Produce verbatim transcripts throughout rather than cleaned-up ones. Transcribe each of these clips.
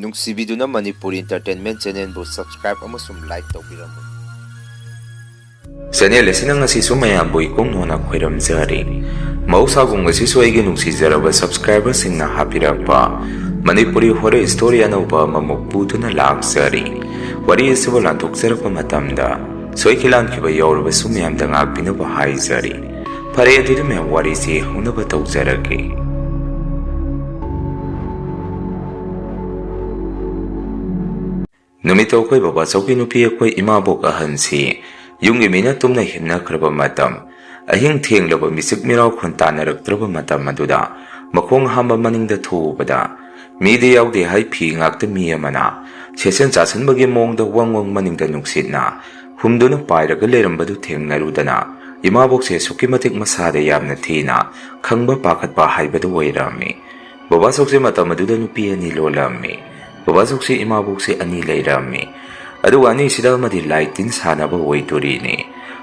ꯅꯨꯡꯁꯤꯕꯤꯗꯨꯅ Manipuri Entertainment Channelꯕꯨ subscribe ꯑꯃꯁꯨꯡ like ꯇꯧꯕꯤꯔꯝꯃꯨ꯫ Channel ꯑꯁꯤꯅ ꯉꯁꯤꯁꯨ ꯃꯌꯥꯝꯕꯨ ꯏꯀꯣꯡ ꯅꯣꯟꯅ ꯈꯣꯏꯔꯝꯖꯔꯤ꯫ ꯃꯍꯧꯁꯥꯒꯨꯝ ꯉꯁꯤꯁꯨ ꯑꯩꯒꯤ ꯅꯨꯡꯁꯤꯖꯔꯕ subscriberꯁꯤꯡꯅ ꯍꯥꯞꯄꯤꯔꯛꯄ ꯃꯅꯤꯄꯨꯔꯤ horror story ꯑꯅꯧꯕ ꯑꯃꯃꯨꯛ ꯄꯨꯗꯨꯅ ꯂꯥꯛꯆꯔꯤ꯫ ꯋꯥꯔꯤ ꯑꯁꯤꯕꯨ ꯂꯥꯟꯊꯣꯛꯆꯔꯛꯄ ꯃꯇꯝꯗ ꯁꯣꯏꯈꯤ ꯂꯥꯟꯈꯤꯕ ꯌꯥꯎꯔꯕꯁꯨ ꯃꯌꯥꯝꯗ ꯉꯥꯛꯄꯤꯅꯕ ꯍꯥꯏꯖꯔꯤ꯫ ꯐꯔꯦ, ꯑꯗꯨꯗꯤ ꯃꯌꯥꯝ ꯋꯥꯔꯤꯁꯤ ꯍꯧꯅꯕ ꯇꯧꯖꯔꯒꯦ꯫ ꯅꯨꯃꯤꯠꯇꯣ ꯑꯩꯈꯣꯏ ꯕꯕꯥꯆꯧꯒꯤ ꯅꯨꯄꯤ ꯑꯩꯈꯣꯏ ꯏꯃꯥꯕꯣꯛ ꯑꯍꯟꯁꯤ ꯌꯨꯝꯒꯤ ꯃꯤꯅ ꯇꯨꯝꯅ ꯍꯤꯞꯅꯈ꯭ꯔꯕ ꯃꯇꯝ, ꯑꯍꯤꯡ ꯊꯦꯡꯂꯕ ꯃꯤꯆꯤꯛ ꯃꯤꯔꯥꯎ ꯈꯨꯟ ꯇꯥꯟꯅꯔꯛꯇ꯭ꯔꯕ ꯃꯇꯝ ꯑꯗꯨꯗ ꯃꯈꯣꯡ ꯍꯥꯝꯕ ꯃꯅꯤꯡꯗ ꯊꯣꯛꯎꯕꯗ ꯃꯤꯗꯤ ꯌꯥꯎꯗꯦ ꯍꯥꯏ ꯐꯤ ꯉꯥꯛꯇ ꯃꯤ ꯑꯃꯅ ꯁꯦꯠꯆꯟ ꯆꯥꯁꯤꯟꯕꯒꯤ ꯃꯑꯣꯡꯗ ꯋꯪ ꯋꯪ ꯃꯅꯤꯡꯗ ꯅꯨꯡꯁꯤꯠꯅ ꯍꯨꯝꯗꯨꯅ ꯄꯥꯏꯔꯒ ꯂꯩꯔꯝꯕꯗꯨ ꯊꯦꯡꯅꯔꯨꯗꯅ ꯏꯃꯥꯕꯣꯛꯁꯦ ꯑꯁꯨꯛꯀꯤ ꯃꯇꯤꯛ ꯃꯁꯥꯗ ꯌꯥꯝꯅ ꯊꯤꯅ ꯈꯪꯕ ꯄꯥꯈꯠꯄ ꯍꯥꯏꯕꯗꯨ ꯑꯣꯏꯔꯝꯃꯤ꯫ ꯕꯕꯥꯆꯧꯁꯦ ꯃꯇꯝ ꯑꯗꯨꯗ ꯅꯨꯄꯤ ꯑꯅꯤ ꯂꯣꯜꯂꯝꯃꯤ꯫ ꯕꯕꯥꯆꯧꯁꯦ ꯏꯃꯥꯕꯣꯛꯁꯦ ꯑꯅꯤ ꯂꯩꯔꯝꯃꯤ꯫ ꯑꯗꯨꯒ ꯑꯅꯤꯁꯤꯗ ꯑꯃꯗꯤ ꯂꯥꯏ ꯇꯤꯟ ꯁꯥꯟꯅꯕ ꯑꯣꯏꯗꯣꯔꯤꯅꯤ꯫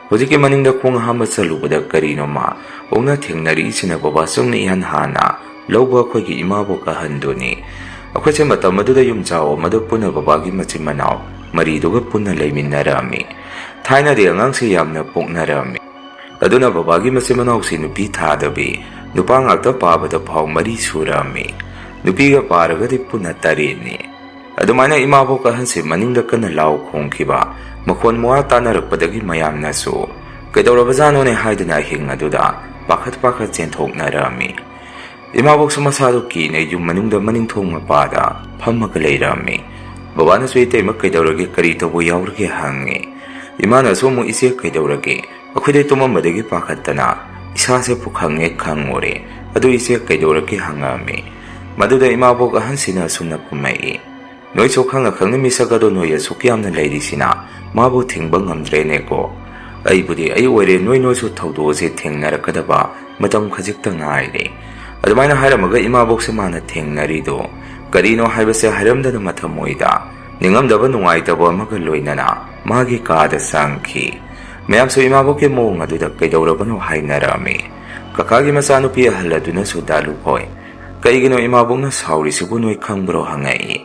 ꯍꯧꯖꯤꯛꯀꯤ ꯃꯅꯤꯡꯗ ꯈꯣꯡ ꯍꯥꯝꯕ ꯆꯠꯂꯨꯕꯗ ꯀꯔꯤꯅꯣꯃ ꯑꯣꯛꯅ ꯊꯦꯡꯅꯔꯛꯏꯁꯤꯅ ꯕꯕꯥꯆꯧꯅ ꯏꯍꯥꯟ ꯍꯥꯟꯅ ꯂꯧꯕ ꯑꯩꯈꯣꯏꯒꯤ ꯏꯃꯥꯕꯣꯛ ꯑꯍꯟꯗꯨꯅꯤ꯫ ꯑꯩꯈꯣꯏꯁꯦ ꯃꯇꯝ ꯑꯗꯨꯗ ꯌꯨꯝꯖꯥꯎ ꯑꯃꯗ ꯄꯨꯟꯅ ꯕꯕꯥꯒꯤ ꯃꯆꯤꯟ ꯃꯅꯥꯎ ꯃꯔꯤꯗꯨꯒ ꯄꯨꯟꯅ ꯂꯩꯃꯤꯟꯅꯔꯝꯃꯤ꯫ ꯊꯥꯏꯅꯗꯤ ꯑꯉꯥꯡꯁꯤ ꯌꯥꯝꯅ ꯄꯣꯛꯅꯔꯝꯃꯤ꯫ ꯑꯗꯨꯅ ꯕꯕꯥꯒꯤ ꯃꯆꯤꯟ ꯃꯅꯥꯎꯁꯤ ꯅꯨꯄꯤ ꯊꯥꯗꯕꯤ, ꯅꯨꯄꯥ ꯉꯥꯛꯇ ꯄꯥꯕꯗ ꯐꯥꯎ ꯃꯔꯤ ꯁꯨꯔꯝꯃꯤ꯫ ꯅꯨꯄꯤꯒ ꯄꯥꯔꯒꯗꯤ ꯄꯨꯟꯅ ꯇꯔꯦꯠꯅꯤ꯫ ꯑꯗꯨꯃꯥꯏꯅ ꯏꯃꯥꯕꯣꯛ ꯑꯍꯟꯁꯤ ꯃꯅꯤꯡꯗ ꯀꯟꯅ ꯂꯥꯎ ꯈꯣꯡꯈꯤꯕ ꯃꯈꯣꯟ ꯃꯋꯥ ꯇꯥꯅꯔꯛꯄꯗꯒꯤ ꯃꯌꯥꯝꯅꯁꯨ "ꯀꯩꯗꯧꯔꯕꯖꯥꯠꯅꯣꯅꯦ?" ꯍꯥꯏꯗꯨꯅ ꯑꯍꯤꯡ ꯑꯗꯨꯗ ꯄꯥꯈꯠ ꯄꯥꯈꯠ ꯆꯦꯟꯊꯣꯛꯅꯔꯝꯃꯤ꯫ ꯏꯃꯥꯕꯣꯛꯁꯨ ꯃꯁꯥꯗꯨ ꯀꯤꯅ ꯌꯨꯝ ꯃꯅꯨꯡꯗ ꯃꯅꯤꯡ ꯊꯣꯡ ꯃꯄꯥꯗ ꯐꯝꯃꯒ ꯂꯩꯔꯝꯃꯤ꯫ ꯕꯕꯥꯅꯁꯨ "ꯏꯇꯩꯃ, ꯀꯩꯗꯧꯔꯒꯦ? ꯀꯔꯤ ꯇꯧꯕ ꯌꯥꯎꯔꯒꯦ?" ꯍꯪꯉꯤ꯫ ꯏꯃꯥꯅꯁꯨ ꯑꯃꯨꯛ "ꯏꯆꯦ, ꯀꯩꯗꯧꯔꯒꯦ? ꯑꯩꯈꯣꯏꯗꯤ ꯇꯨꯝꯃꯝꯕꯗꯒꯤ ꯄꯥꯈꯠꯇꯅ ꯏꯁꯥꯁꯦ ꯄꯨꯈꯪ ꯍꯦꯛ ꯈꯪꯉꯨꯔꯦ꯫ ꯑꯗꯨ ꯏꯆꯦ, ꯀꯩꯗꯧꯔꯒꯦ?" ꯍꯪꯉꯛꯑꯝꯃꯤ꯫ ꯃꯗꯨꯗ ꯏꯃꯥꯕꯣꯛ ꯑꯍꯟꯁꯤꯅ ꯑꯁꯨꯝꯅ ꯈꯨꯝꯃꯛꯏ, "ꯅꯣꯏꯁꯨ ꯈꯪꯅ ꯈꯪꯅ ꯃꯤꯁꯛ ꯑꯗꯣ ꯅꯣꯏ ꯑꯁꯨꯛ ꯌꯥꯝꯅ ꯂꯩꯔꯤꯁꯤꯅ ꯃꯥꯕꯨ ꯊꯤꯡꯕ ꯉꯝꯗ꯭ꯔꯦꯅꯦꯀꯣ꯫ ꯑꯩꯕꯨꯗꯤ ꯑꯩ ꯑꯣꯏꯔꯦ, ꯅꯣꯏ ꯅꯣꯏꯁꯨ ꯊꯧꯗꯣꯛ ꯑꯁꯤ ꯊꯦꯡꯅꯔꯛꯀꯗꯕ ꯃꯇꯝ ꯈꯖꯤꯛꯇ ꯉꯥꯏꯔꯦ"꯫ ꯑꯗꯨꯃꯥꯏꯅ ꯍꯥꯏꯔꯝꯃꯒ ꯏꯃꯥꯕꯣꯛꯁꯦ ꯃꯥꯅ ꯊꯦꯡꯅꯔꯤꯗꯣ ꯀꯔꯤꯅꯣ ꯍꯥꯏꯕꯁꯦ ꯍꯥꯏꯔꯝꯗꯅ ꯃꯊꯃꯣꯏꯗ ꯅꯤꯡꯉꯝꯗꯕ ꯅꯨꯡꯉꯥꯏꯇꯕ ꯑꯃꯒ ꯂꯣꯏꯅꯅ ꯃꯥꯒꯤ ꯀꯥꯗ ꯆꯪꯈꯤ꯫ ꯃꯌꯥꯝꯁꯨ ꯏꯃꯥꯕꯣꯛꯀꯤ ꯃꯑꯣꯡ ꯑꯗꯨꯗ ꯀꯩꯗꯧꯔꯕꯅꯣ ꯍꯥꯏꯅꯔꯝꯃꯤ꯫ ꯀꯀꯥꯒꯤ ꯃꯆꯥꯅꯨꯄꯤ ꯑꯍꯜ ꯑꯗꯨꯅꯁꯨ "ꯗꯥꯂꯨ ꯍꯣꯏ, ꯀꯩꯒꯤꯅꯣ ꯏꯃꯥꯕꯣꯛꯅ ꯁꯥꯎꯔꯤꯁꯤꯕꯨ ꯅꯣꯏ ꯈꯪꯕ꯭ꯔꯣ?" ꯍꯪꯉꯛꯏ꯫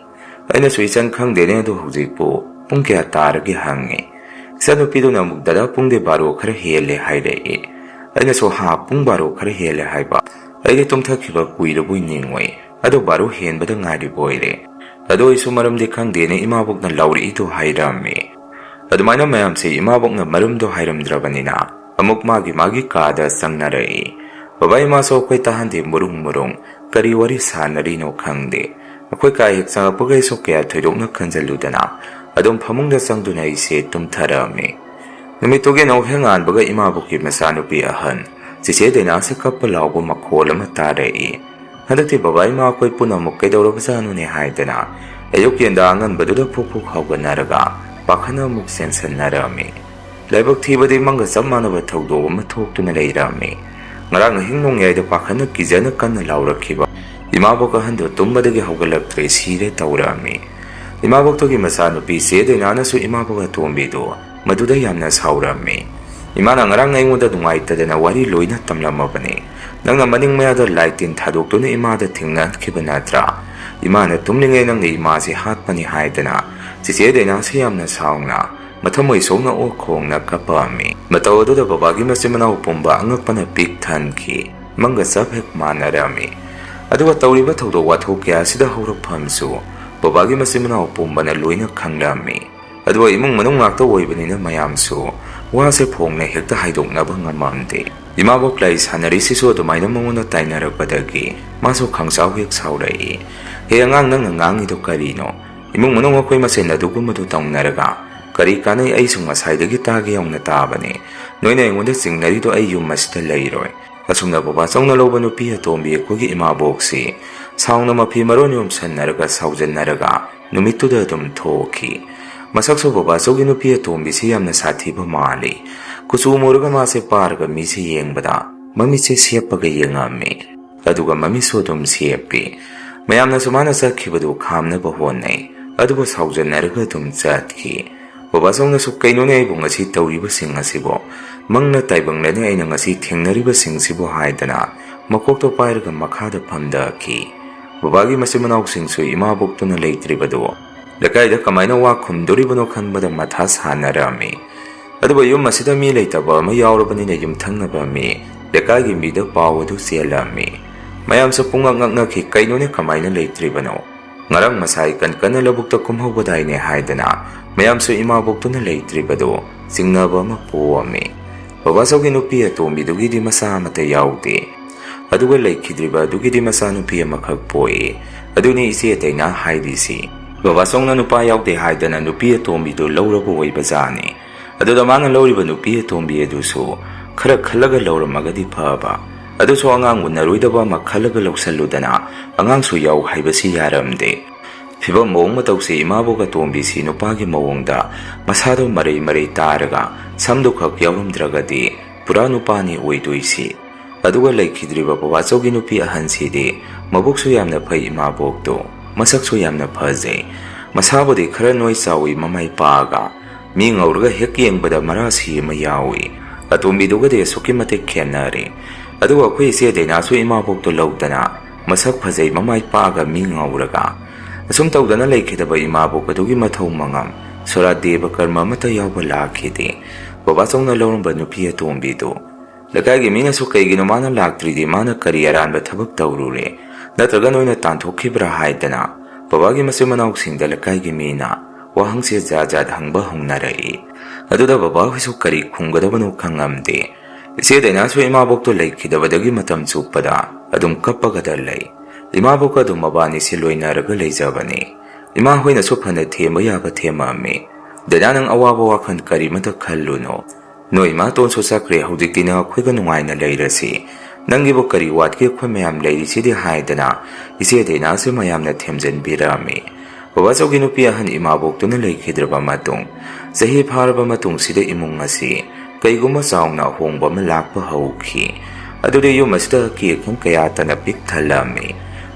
ꯑꯩꯅꯁꯨ, "ꯏꯆꯟ, ꯈꯪꯗꯦꯅꯦ, ꯑꯗꯨ ꯍꯧꯖꯤꯛꯄꯨ ꯄꯨꯡ ꯀꯌꯥ ꯇꯥꯔꯒꯦ?" ꯍꯪꯉꯤ꯫ ꯏꯆꯥꯅꯨꯄꯤꯗꯨꯅ ꯑꯃꯨꯛ, "ꯗꯗꯥ, ꯄꯨꯡꯗꯤ ꯕꯥꯔꯣ ꯈꯔ ꯍꯦꯜꯂꯦ" ꯍꯥꯏꯔꯛꯏ꯫ ꯑꯩꯅꯁꯨ, "ꯍꯥ, ꯄꯨꯡ ꯕꯥꯔꯣ ꯈꯔ ꯍꯦꯜꯂꯦ ꯍꯥꯏꯕ? ꯑꯩꯗꯤ ꯇꯨꯝꯊꯈꯤꯕ ꯀꯨꯏꯔꯕꯣꯏ ꯅꯤꯡꯉꯨꯏ꯫ ꯑꯗꯣ ꯕꯥꯔꯣ ꯍꯦꯟꯕꯗ ꯉꯥꯏꯔꯤꯕ ꯑꯣꯏꯔꯦ꯫ ꯑꯗꯣ ꯑꯩꯁꯨ ꯃꯔꯝꯗꯤ ꯈꯪꯗꯦꯅꯦ, ꯏꯃꯥꯕꯣꯛꯅ ꯂꯥꯎꯔꯛꯏꯗꯣ" ꯍꯥꯏꯔꯝꯃꯤ꯫ ꯑꯗꯨꯃꯥꯏꯅ ꯃꯌꯥꯝꯁꯦ ꯏꯃꯥꯕꯣꯛꯅ ꯃꯔꯝꯗꯣ ꯍꯥꯏꯔꯝꯗ꯭ꯔꯕꯅꯤꯅ, ꯑꯃꯨꯛ ꯃꯥꯒꯤ ꯃꯥꯒꯤ ꯀꯥꯗ ꯆꯪꯅꯔꯛꯏ꯫ ꯕꯕꯥ ꯏꯃꯥꯁꯨ ꯑꯩꯈꯣꯏ ꯇꯥꯍꯟꯗꯦ, ꯃꯔꯨꯡ ꯃꯔꯨꯡ꯫ ꯀꯔꯤ ꯋꯥꯔꯤ ꯁꯥꯟꯅꯔꯤꯅꯣ ꯈꯪꯗꯦ꯫ ꯑꯩꯈꯣꯏ ꯀꯥ ꯍꯦꯛ ꯆꯪꯉꯛꯄꯒ ꯑꯩꯁꯨ ꯀꯌꯥ ꯊꯣꯏꯗꯣꯛꯅ ꯈꯟꯖꯜꯂꯨꯗꯅ ꯑꯗꯨꯝ ꯐꯃꯨꯡꯗ ꯆꯪꯗꯨꯅ ꯑꯩꯁꯦ ꯇꯨꯝꯊꯔꯛꯑꯝꯃꯤ꯫ ꯅꯨꯃꯤꯠꯇꯨꯒꯤ ꯅꯣꯡꯍꯦꯛ ꯉꯥꯟꯕꯒ ꯏꯃꯥꯕꯣꯛꯀꯤ ꯃꯆꯥꯅꯨꯄꯤ ꯑꯍꯟ ꯆꯤꯆꯦ ꯗꯥꯏꯅꯥꯁꯦ ꯀꯞꯄ ꯂꯥꯎꯕ ꯃꯈꯣꯜ ꯑꯃ ꯇꯥꯔꯛꯏ꯫ ꯍꯟꯗꯛꯇꯤ ꯕꯕꯥ ꯏꯃꯥ ꯑꯩꯈꯣꯏ ꯄꯨꯝꯅꯃꯛ ꯀꯩꯗꯧꯔꯕꯖꯥꯠꯅꯣꯅꯦ ꯍꯥꯏꯗꯅ ꯑꯌꯨꯛ ꯌꯦꯟꯗꯥ ꯑꯉꯟꯕꯗꯨꯗ ꯐꯨꯛ ꯐꯨꯛ ꯍꯧꯒꯠꯅꯔꯒ ꯄꯥꯈꯠꯅ ꯑꯃꯨꯛ ꯆꯦꯟꯁꯟꯅꯔꯛꯑꯝꯃꯤ꯫ ꯂꯥꯏꯕꯛ ꯊꯤꯕꯗꯤ ꯃꯪꯒ ꯆꯞ ꯃꯥꯟꯅꯕ ꯊꯧꯗꯣꯛ ꯑꯃ ꯊꯣꯛꯇꯨꯅ ꯂꯩꯔꯝꯃꯤ꯫ ꯉꯔꯥꯡ ꯑꯍꯤꯡ ꯅꯣꯡꯌꯥꯏꯗ ꯄꯥꯈꯠꯅ ꯀꯤꯖꯅ ꯀꯟꯅ ꯂꯥꯎꯔꯛꯈꯤꯕ ꯏꯃꯥꯕꯣꯛ ꯑꯍꯟꯗꯨ ꯇꯨꯝꯕꯗꯒꯤ ꯍꯧꯒꯠꯂꯛꯇ꯭ꯔꯦ, ꯁꯤꯔꯦ ꯇꯧꯔꯛꯑꯝꯃꯤ꯫ ꯏꯃꯥꯕꯣꯛꯇꯨꯒꯤ ꯃꯆꯥꯅꯨꯄꯤ ꯆꯦ ꯗꯥꯏꯅꯥꯅꯁꯨ ꯏꯃꯥꯕꯣꯛ ꯑꯇꯣꯝꯕꯤꯗꯨ ꯃꯗꯨꯗ ꯌꯥꯝꯅ ꯁꯥꯎꯔꯝꯃꯤ꯫ "ꯏꯃꯥꯅ ꯉꯔꯥꯡ ꯑꯩꯉꯣꯟꯗ ꯅꯨꯡꯉꯥꯏꯇꯗꯅ ꯋꯥꯔꯤ ꯂꯣꯏꯅ ꯇꯝꯂꯝꯃꯕꯅꯤ꯫ ꯅꯪꯅ ꯃꯅꯤꯡ ꯃꯌꯥꯗ ꯂꯥꯏ ꯇꯤꯟ ꯊꯥꯗꯣꯛꯇꯨꯅ ꯏꯃꯥꯗ ꯊꯦꯡꯅꯍꯟꯈꯤꯕ ꯅꯠꯇ꯭ꯔꯥ? ꯏꯃꯥꯅ ꯇꯨꯝꯂꯤꯉꯩ ꯅꯪꯅ ꯏꯃꯥꯁꯦ ꯍꯥꯠꯄꯅꯤ" ꯍꯥꯏꯗꯅ ꯆꯤꯆꯦ ꯗꯥꯏꯅꯥꯁꯦ ꯌꯥꯝꯅ ꯁꯥꯎꯅ ꯃꯊꯃꯣꯏ ꯁꯣꯛꯅ ꯑꯣꯛ ꯈꯣꯡꯅ ꯀꯞꯄꯛꯑꯝꯃꯤ꯫ ꯃꯇꯧ ꯑꯗꯨꯗ ꯕꯕꯥꯒꯤ ꯃꯆꯤꯟ ꯃꯅꯥꯎ ꯄꯨꯝꯕ ꯑꯉꯛꯄꯅ ꯄꯤꯛ ꯊꯟꯈꯤ꯫ ꯃꯪꯒ ꯆꯞ ꯍꯦꯛ ꯃꯥꯟꯅꯔꯝꯃꯤ꯫ ꯑꯗꯨꯒ ꯇꯧꯔꯤꯕ ꯊꯧꯗꯣꯛ ꯋꯥꯊꯣꯛ ꯀꯌꯥ ꯑꯁꯤꯗ ꯍꯧꯔꯛꯐꯝꯁꯨ ꯕꯕꯥꯒꯤ ꯃꯆꯤꯟ ꯃꯅꯥꯎ ꯄꯨꯝꯕꯅ ꯂꯣꯏꯅ ꯈꯪꯂꯝꯃꯤ꯫ ꯑꯗꯨꯒ ꯏꯃꯨꯡ ꯃꯅꯨꯡ ꯉꯥꯛꯇ ꯑꯣꯏꯕꯅꯤꯅ ꯃꯌꯥꯝꯁꯨ ꯋꯥꯁꯦ ꯐꯣꯡꯅ ꯍꯦꯛꯇ ꯍꯥꯏꯗꯣꯛꯅꯕ ꯉꯝꯃꯝꯗꯦ꯫ ꯏꯃꯥꯕꯣꯛ ꯂꯥꯏ ꯁꯥꯟꯅꯔꯤꯁꯤꯁꯨ ꯑꯗꯨꯃꯥꯏꯅ ꯃꯉꯣꯟꯗ ꯇꯥꯏꯅꯔꯛꯄꯗꯒꯤ ꯃꯥꯁꯨ ꯈꯪꯁꯥꯎ ꯍꯦꯛ ꯁꯥꯎꯔꯛꯏ꯫ "ꯍꯦ ꯑꯉꯥꯡ, ꯅꯪꯅ ꯉꯥꯡꯉꯤꯗꯣ ꯀꯔꯤꯅꯣ? ꯏꯃꯨꯡ ꯃꯅꯨꯡ ꯑꯩꯈꯣꯏ ꯃꯁꯦꯟ ꯑꯗꯨꯒꯨꯝꯕꯗꯨ ꯇꯧꯅꯔꯒ ꯀꯔꯤ ꯀꯥꯟꯅꯩ? ꯑꯩꯁꯨ ꯉꯁꯥꯏꯗꯒꯤ ꯇꯥꯒꯦ ꯌꯧꯅ ꯇꯥꯕꯅꯤ꯫ ꯅꯣꯏꯅ ꯑꯩꯉꯣꯟꯗ ꯆꯤꯡꯅꯔꯤꯗꯣ ꯑꯩ ꯌꯨꯝ ꯑꯁꯤꯗ ꯂꯩꯔꯣꯏ꯫" ꯑꯁꯨꯝꯅ ꯕꯕꯥꯆꯧꯅ ꯂꯧꯕ ꯅꯨꯄꯤ ꯑꯇꯣꯝꯕꯤ ꯑꯩꯈꯣꯏꯒꯤ ꯏꯃꯥꯕꯣꯛꯁꯤ ꯁꯥꯎꯅ ꯃꯐꯤ ꯃꯔꯣꯟ ꯌꯣꯝꯁꯟꯅꯔꯒ ꯁꯥꯎꯖꯟꯅꯔꯒ ꯅꯨꯃꯤꯠꯇꯨꯗ ꯑꯗꯨꯝ ꯊꯣꯛꯈꯤ꯫ ꯃꯁꯛꯁꯨ ꯕꯕꯥꯆꯧꯒꯤ ꯅꯨꯄꯤ ꯑꯇꯣꯝꯕꯤꯁꯤ ꯌꯥꯝꯅ ꯁꯥꯊꯤꯕ ꯃꯥꯜꯂꯤ꯫ ꯀꯨꯆꯨ ꯃꯨꯔꯒ ꯃꯥꯁꯦ ꯄꯥꯔꯒ ꯃꯤꯁꯦ ꯌꯦꯡꯕꯗ ꯃꯃꯤꯠꯁꯦ ꯁꯦꯞꯄꯒ ꯌꯦꯡꯉꯝꯃꯤ꯫ ꯑꯗꯨꯒ ꯃꯃꯤꯠꯁꯨ ꯑꯗꯨꯝ ꯁꯦꯞꯄꯤ꯫ ꯃꯌꯥꯝꯅꯁꯨ ꯃꯥꯅ ꯆꯠꯈꯤꯕꯗꯨ ꯈꯥꯝꯅꯕ ꯍꯣꯠꯅꯩ, ꯑꯗꯨꯕꯨ ꯁꯥꯎꯖꯟꯅꯔꯒ ꯑꯗꯨꯝ ꯆꯠꯈꯤ꯫ ꯕꯕꯥꯆꯧꯅꯁꯨ, "ꯀꯩꯅꯣꯅꯦ ꯑꯩꯕꯨ ꯉꯁꯤ ꯇꯧꯔꯤꯕꯁꯤꯡ ꯑꯁꯤꯕꯣ? ꯃꯪꯅ ꯇꯥꯏꯕꯪꯂꯅꯤ ꯑꯩꯅ ꯉꯁꯤ ꯊꯦꯡꯅꯔꯤꯕꯁꯤꯡꯁꯤꯕꯨ" ꯍꯥꯏꯗꯅ ꯃꯀꯣꯛꯇꯣ ꯄꯥꯏꯔꯒ ꯃꯈꯥꯗ ꯐꯝꯊꯈꯤ꯫ ꯕꯕꯥꯒꯤ ꯃꯆꯤꯟ ꯃꯅꯥꯎꯁꯤꯡꯁꯨ ꯏꯃꯥꯕꯣꯛꯇꯨꯅ ꯂꯩꯇ꯭ꯔꯤꯕꯗꯨ ꯂꯩꯀꯥꯏꯗ ꯀꯃꯥꯏꯅ ꯋꯥ ꯈꯨꯝꯗꯣꯔꯤꯕꯅꯣ ꯈꯟꯕꯗ ꯃꯊꯥ ꯁꯥꯟꯅꯔꯝꯃꯤ꯫ ꯑꯗꯨꯕꯨ ꯌꯨꯝ ꯑꯁꯤꯗ ꯃꯤ ꯂꯩꯇꯕ ꯑꯃ ꯌꯥꯎꯔꯕꯅꯤꯅ ꯌꯨꯝꯊꯪꯅꯕ ꯃꯤ, ꯂꯩꯀꯥꯏꯒꯤ ꯃꯤꯗ ꯄꯥꯎ ꯑꯗꯨ ꯆꯦꯜꯂꯝꯃꯤ꯫ ꯃꯌꯥꯝꯁꯨ ꯄꯨꯡꯉꯛ ꯉꯛꯅꯈꯤ, "ꯀꯩꯅꯣꯅꯦ, ꯀꯃꯥꯏꯅ ꯂꯩꯇ꯭ꯔꯤꯕꯅꯣ? ꯉꯔꯥꯡ ꯃꯁꯥꯏ ꯀꯟ ꯀꯟꯅ ꯂꯧꯕꯨꯛꯇ ꯀꯨꯝꯍꯧꯕꯗꯥꯏꯅꯦ?" ꯍꯥꯏꯗꯅ ꯃꯌꯥꯝꯁꯨ ꯏꯃꯥꯕꯣꯛꯇꯨꯅ ꯂꯩꯇ꯭ꯔꯤꯕꯗꯨ ꯆꯤꯡꯅꯕ ꯑꯃ ꯄꯣꯛꯑꯝꯃꯤ꯫ ꯕꯕꯥꯆꯧꯒꯤ ꯅꯨꯄꯤ ꯑꯇꯣꯝꯕꯤꯗꯨꯒꯤꯗꯤ ꯃꯆꯥ ꯑꯃꯠꯇ ꯌꯥꯎꯗꯦ꯫ ꯑꯗꯨꯒ ꯂꯩꯈꯤꯗ꯭ꯔꯤꯕ ꯑꯗꯨꯒꯤꯗꯤ ꯃꯆꯥꯅꯨꯄꯤ ꯑꯃꯈꯛ ꯄꯣꯛꯏ꯫ ꯑꯗꯨꯅꯤ ꯏꯆꯦ ꯗꯥꯏꯅꯥ ꯍꯥꯏꯔꯤꯁꯤ꯫ ꯕꯕꯥꯆꯧꯅ ꯅꯨꯄꯥ ꯌꯥꯎꯗꯦ ꯍꯥꯏꯗꯅ ꯅꯨꯄꯤ ꯑꯇꯣꯝꯕꯤꯗꯨ ꯂꯧꯔꯕ ꯑꯣꯏꯕꯖꯥꯠꯅꯤ꯫ ꯑꯗꯨꯗ ꯃꯥꯅ ꯂꯧꯔꯤꯕ ꯅꯨꯄꯤ ꯑꯇꯣꯝꯕꯤ ꯑꯗꯨꯁꯨ ꯈꯔ ꯈꯜꯂꯒ ꯂꯧꯔꯝꯃꯒꯗꯤ ꯐꯕ꯫ ꯑꯗꯨꯁꯨ ꯑꯉꯥꯡ ꯎꯅꯔꯣꯏꯗꯕ ꯑꯃ ꯈꯜꯂꯒ ꯂꯧꯁꯜꯂꯨꯗꯅ ꯑꯉꯥꯡꯁꯨ ꯌꯥꯎ ꯍꯥꯏꯕꯁꯤ ꯌꯥꯔꯝꯗꯦ꯫ ꯐꯤꯕꯝ ꯃꯑꯣꯡ ꯃꯇꯧꯁꯤ ꯏꯃꯥꯕꯣꯛ ꯑꯇꯣꯝꯕꯤꯁꯤ ꯅꯨꯄꯥꯒꯤ ꯃꯑꯣꯡꯗ ꯃꯁꯥꯗꯣ ꯃꯔꯩ ꯃꯔꯩ ꯇꯥꯔꯒ ꯁꯝꯗꯨ ꯈꯛ ꯌꯥꯎꯔꯝꯗ꯭ꯔꯒꯗꯤ ꯄꯨꯔꯥ ꯅꯨꯄꯥꯅꯤ ꯑꯣꯏꯗꯣꯏꯁꯤ꯫ ꯑꯗꯨꯒ ꯂꯩꯈꯤꯗ꯭ꯔꯤꯕ ꯕꯕꯥꯆꯧꯒꯤ ꯅꯨꯄꯤ ꯑꯍꯟꯁꯤꯗꯤ ꯃꯕꯨꯛꯁꯨ ꯌꯥꯝꯅ ꯐꯩ ꯏꯃꯥꯕꯣꯛꯇꯣ, ꯃꯁꯛꯁꯨ ꯌꯥꯝꯅ ꯐꯖꯩ꯫ ꯃꯁꯥꯕꯨꯗꯤ ꯈꯔ ꯅꯣꯏ ꯆꯥꯎꯏ ꯃꯃꯥꯏ ꯄꯥꯛꯑꯒ, ꯃꯤ ꯉꯧꯔꯒ ꯍꯦꯛ ꯌꯦꯡꯕꯗ ꯃꯔꯥꯁꯤ ꯑꯃ ꯌꯥꯎꯏ꯫ ꯑꯇꯣꯝꯕꯤꯗꯨꯒꯗꯤ ꯑꯁꯨꯛꯀꯤ ꯃꯇꯤꯛ ꯈꯦꯠꯅꯔꯦ꯫ ꯑꯗꯨꯒ ꯑꯩꯈꯣꯏ ꯏꯆꯦ ꯗꯥꯏꯅꯥꯁꯨ ꯏꯃꯥꯕꯣꯛꯇꯣ ꯂꯧꯗꯅ ꯃꯁꯛ ꯐꯖꯩ ꯃꯃꯥꯏ ꯄꯥꯛꯑꯒ ꯃꯤ ꯉꯧꯔꯒ꯫ ꯑꯁꯨꯝ ꯇꯧꯗꯅ ꯂꯩꯈꯤꯗꯕ ꯏꯃꯥꯕꯣꯛ ꯑꯗꯨꯒꯤ ꯃꯊꯧ ꯃꯉꯝ ꯁꯣꯔꯥꯠ ꯗꯦꯕ ꯀꯔꯃ ꯑꯃꯠꯇ ꯌꯥꯎꯕ ꯂꯥꯛꯈꯤꯗꯦ꯫ ꯕꯕꯥꯆꯧꯅ ꯂꯧꯔꯝꯕ ꯅꯨꯄꯤ ꯑꯇꯣꯝꯕꯤꯗꯨ ꯂꯩꯀꯥꯏꯒꯤ ꯃꯤꯅꯁꯨ "ꯀꯩꯒꯤꯅꯣ ꯃꯥꯅ ꯂꯥꯛꯇ꯭ꯔꯤꯗꯤ? ꯃꯥꯅ ꯀꯔꯤ ꯑꯔꯥꯟꯕ ꯊꯕꯛ ꯇꯧꯔꯨꯔꯦ? ꯅꯠꯇ꯭ꯔꯒ ꯅꯣꯏꯅ ꯇꯥꯟꯊꯣꯛꯈꯤꯕ꯭ꯔꯥ?" ꯍꯥꯏꯗꯅ ꯕꯕꯥꯒꯤ ꯃꯆꯤꯟ ꯃꯅꯥꯎꯁꯤꯡꯗ ꯂꯩꯀꯥꯏꯒꯤ ꯃꯤꯅ ꯋꯥꯍꯪꯁꯦ ꯖꯥꯠ ꯖꯥꯠ ꯍꯪꯕ ꯍꯧꯅꯔꯛꯏ꯫ ꯑꯗꯨꯗ ꯕꯕꯥꯍꯣꯏꯁꯨ ꯀꯔꯤ ꯈꯨꯝꯒꯗꯕꯅꯣ ꯈꯪꯉꯝꯗꯦ꯫ ꯏꯆꯦ ꯗꯥꯏꯅꯥꯁꯨ ꯏꯃꯥꯕꯣꯛꯇꯣ ꯂꯩꯈꯤꯗꯕꯗꯒꯤ ꯃꯇꯝ ꯆꯨꯞꯄꯗ ꯑꯗꯨꯝ ꯀꯞꯄꯒꯗ ꯂꯩ꯫ ꯏꯃꯥꯕꯣꯛꯀ ꯑꯗꯨꯝ ꯃꯕꯥꯅꯤꯁꯤ ꯂꯣꯏꯅꯔꯒ ꯂꯩꯖꯕꯅꯤ꯫ ꯏꯃꯥꯍꯣꯏꯅꯁꯨ ꯐꯅ ꯊꯦꯝꯕ ꯌꯥꯕ ꯊꯦꯝꯃꯛꯑꯝꯃꯤ꯫ "ꯗꯥꯏꯅꯥ, ꯅꯪ ꯑꯋꯥꯕ ꯋꯥꯈꯜ ꯀꯔꯤꯃꯇ ꯈꯜꯂꯨꯅꯨ꯫ ꯅꯣꯏ ꯏꯃꯥꯇꯣꯟꯁꯨ ꯆꯠꯈ꯭ꯔꯦ, ꯍꯧꯖꯤꯛꯇꯤ ꯅꯪ ꯑꯩꯈꯣꯏꯒ ꯅꯨꯡꯉꯥꯏꯅ ꯂꯩꯔꯁꯤ꯫ ꯅꯪꯒꯤꯕꯨ ꯀꯔꯤ ꯋꯥꯠꯀꯦ, ꯑꯩꯈꯣꯏ ꯃꯌꯥꯝ ꯂꯩꯔꯤꯁꯤꯗꯤ" ꯍꯥꯏꯗꯅ ꯏꯆꯦ ꯗꯥꯏꯅꯥꯁꯦ ꯃꯌꯥꯝꯅ ꯊꯦꯝꯖꯤꯟꯕꯤꯔꯛꯑꯝꯃꯤ꯫ ꯕꯕꯥꯆꯧꯒꯤ ꯅꯨꯄꯤ ꯑꯍꯟ ꯏꯃꯥꯕꯣꯛꯇꯨꯅ ꯂꯩꯈꯤꯗ꯭ꯔꯕ ꯃꯇꯨꯡ, ꯆꯍꯤ ꯐꯥꯔꯕ ꯃꯇꯨꯡꯁꯤꯗ ꯏꯃꯨꯡ ꯑꯁꯤ ꯀꯩꯒꯨꯝꯕ ꯆꯥꯎꯅ ꯑꯍꯣꯡꯕ ꯑꯃ ꯂꯥꯛꯄ ꯍꯧꯈꯤ꯫ ꯑꯗꯨꯗꯤ ꯌꯨꯝ ꯑꯁꯤꯗ ꯑꯀꯤ ꯑꯈꯪ ꯀꯌꯥꯇꯅ ꯄꯤꯛ ꯊꯜꯂꯝꯃꯤ꯫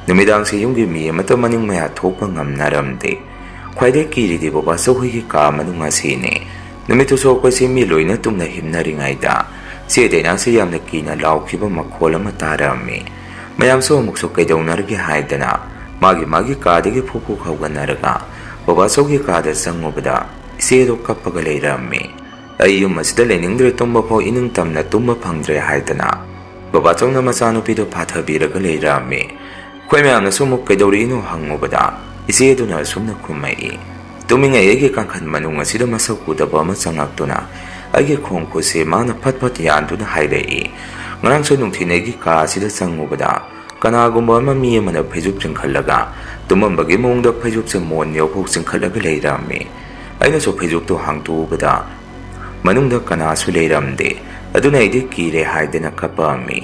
ꯅꯨꯃꯤꯗꯥꯡꯁꯤ ꯌꯨꯝꯒꯤ ꯃꯤ ꯑꯃꯠꯇ ꯃꯅꯤꯡ ꯃꯌꯥ ꯊꯣꯛꯄ ꯉꯝꯅꯔꯝꯗꯦ꯫ ꯈ꯭ꯋꯥꯏꯗꯩ ꯀꯤꯔꯤꯗꯤ ꯕꯕꯥꯆꯧ ꯍꯣꯏꯒꯤ ꯀꯥ ꯃꯅꯨꯡ ꯑꯁꯤꯅꯤ꯫ ꯅꯨꯃꯤꯠꯇꯨꯁꯨ ꯑꯩꯈꯣꯏꯁꯤ ꯃꯤ ꯂꯣꯏꯅ ꯇꯨꯝꯅ ꯍꯤꯞꯅꯔꯤꯉꯩꯗ ꯆꯦ ꯗꯥꯏꯅꯥꯁꯤ ꯌꯥꯝꯅ ꯀꯤꯅ ꯂꯥꯎꯈꯤꯕ ꯃꯈꯣꯜ ꯑꯃ ꯇꯥꯔꯝꯃꯤ꯫ ꯃꯌꯥꯝꯁꯨ ꯑꯃꯨꯛꯁꯨ ꯀꯩꯗꯧꯅꯔꯒꯦ ꯍꯥꯏꯗꯅ ꯃꯥꯒꯤ ꯃꯥꯒꯤ ꯀꯥꯗꯒꯤ ꯐꯨꯛ ꯐꯨꯛ ꯍꯧꯒꯠꯅꯔꯒ ꯕꯕꯥꯆꯧꯒꯤ ꯀꯥꯗ ꯆꯪꯉꯨꯕꯗ ꯏꯆꯦꯗꯣ ꯀꯞꯄꯒ ꯂꯩꯔꯝꯃꯤ꯫ "ꯑꯩ ꯌꯨꯝ ꯑꯁꯤꯗ ꯂꯩꯅꯤꯡꯗ꯭ꯔꯦ, ꯇꯨꯝꯕ ꯐꯥꯎ ꯏꯅꯤꯡ ꯇꯝꯅ ꯇꯨꯝꯕ ꯐꯪꯗ꯭ꯔꯦ" ꯍꯥꯏꯗꯅ ꯕꯕꯥꯆꯧꯅ ꯃꯆꯥꯅꯨꯄꯤꯗꯣ ꯐꯥꯊꯕꯤꯔꯒ ꯂꯩꯔꯝꯃꯤ꯫ ꯑꯩꯈꯣꯏ ꯃꯌꯥꯝꯅꯁꯨ ꯑꯃꯨꯛ ꯀꯩꯗꯧꯔꯛꯏꯅꯣ ꯍꯪꯉꯨꯕꯗ ꯏꯆꯦ ꯑꯗꯨꯅ ꯑꯁꯨꯝꯅ ꯈꯨꯝꯃꯛꯏ, "ꯇꯨꯝꯃꯤꯉꯩ ꯑꯩꯒꯤ ꯀꯥꯡꯈꯟ ꯃꯅꯨꯡ ꯑꯁꯤꯗ ꯃꯁꯛ ꯎꯗꯕ ꯑꯃ ꯆꯪꯉꯛꯇꯨꯅ ꯑꯩꯒꯤ ꯈꯣꯡ ꯈꯨꯠꯁꯦ ꯃꯥꯅ ꯐꯠ ꯐꯠ ꯌꯥꯟꯗꯨꯅ ꯍꯥꯏꯔꯛꯏ꯫ ꯉꯔꯥꯡꯁꯨ ꯅꯨꯡꯊꯤꯜ ꯑꯩꯒꯤ ꯀꯥ ꯑꯁꯤꯗ ꯆꯪꯉꯨꯕꯗ ꯀꯅꯥꯒꯨꯝꯕ ꯑꯃ ꯃꯤ ꯑꯃꯅ ꯐꯩꯖꯨꯞ ꯆꯤꯡꯈꯠꯂꯒ ꯇꯨꯝꯃꯝꯕꯒꯤ ꯃꯑꯣꯡꯗ ꯐꯩꯖꯨꯞꯁꯦ ꯃꯣꯟ ꯌꯧꯐꯥꯎ ꯆꯤꯡꯈꯠꯂꯒ ꯂꯩꯔꯝꯃꯤ꯫ ꯑꯩꯅꯁꯨ ꯐꯩꯖꯨꯞꯇꯨ ꯍꯥꯡꯇꯣꯛꯎꯕꯗ ꯃꯅꯨꯡꯗ ꯀꯅꯥꯁꯨ ꯂꯩꯔꯝꯗꯦ꯫ ꯑꯗꯨꯅ ꯑꯩꯗꯤ ꯀꯤꯔꯦ" ꯍꯥꯏꯗꯅ ꯀꯞꯄꯛꯑꯝꯃꯤ꯫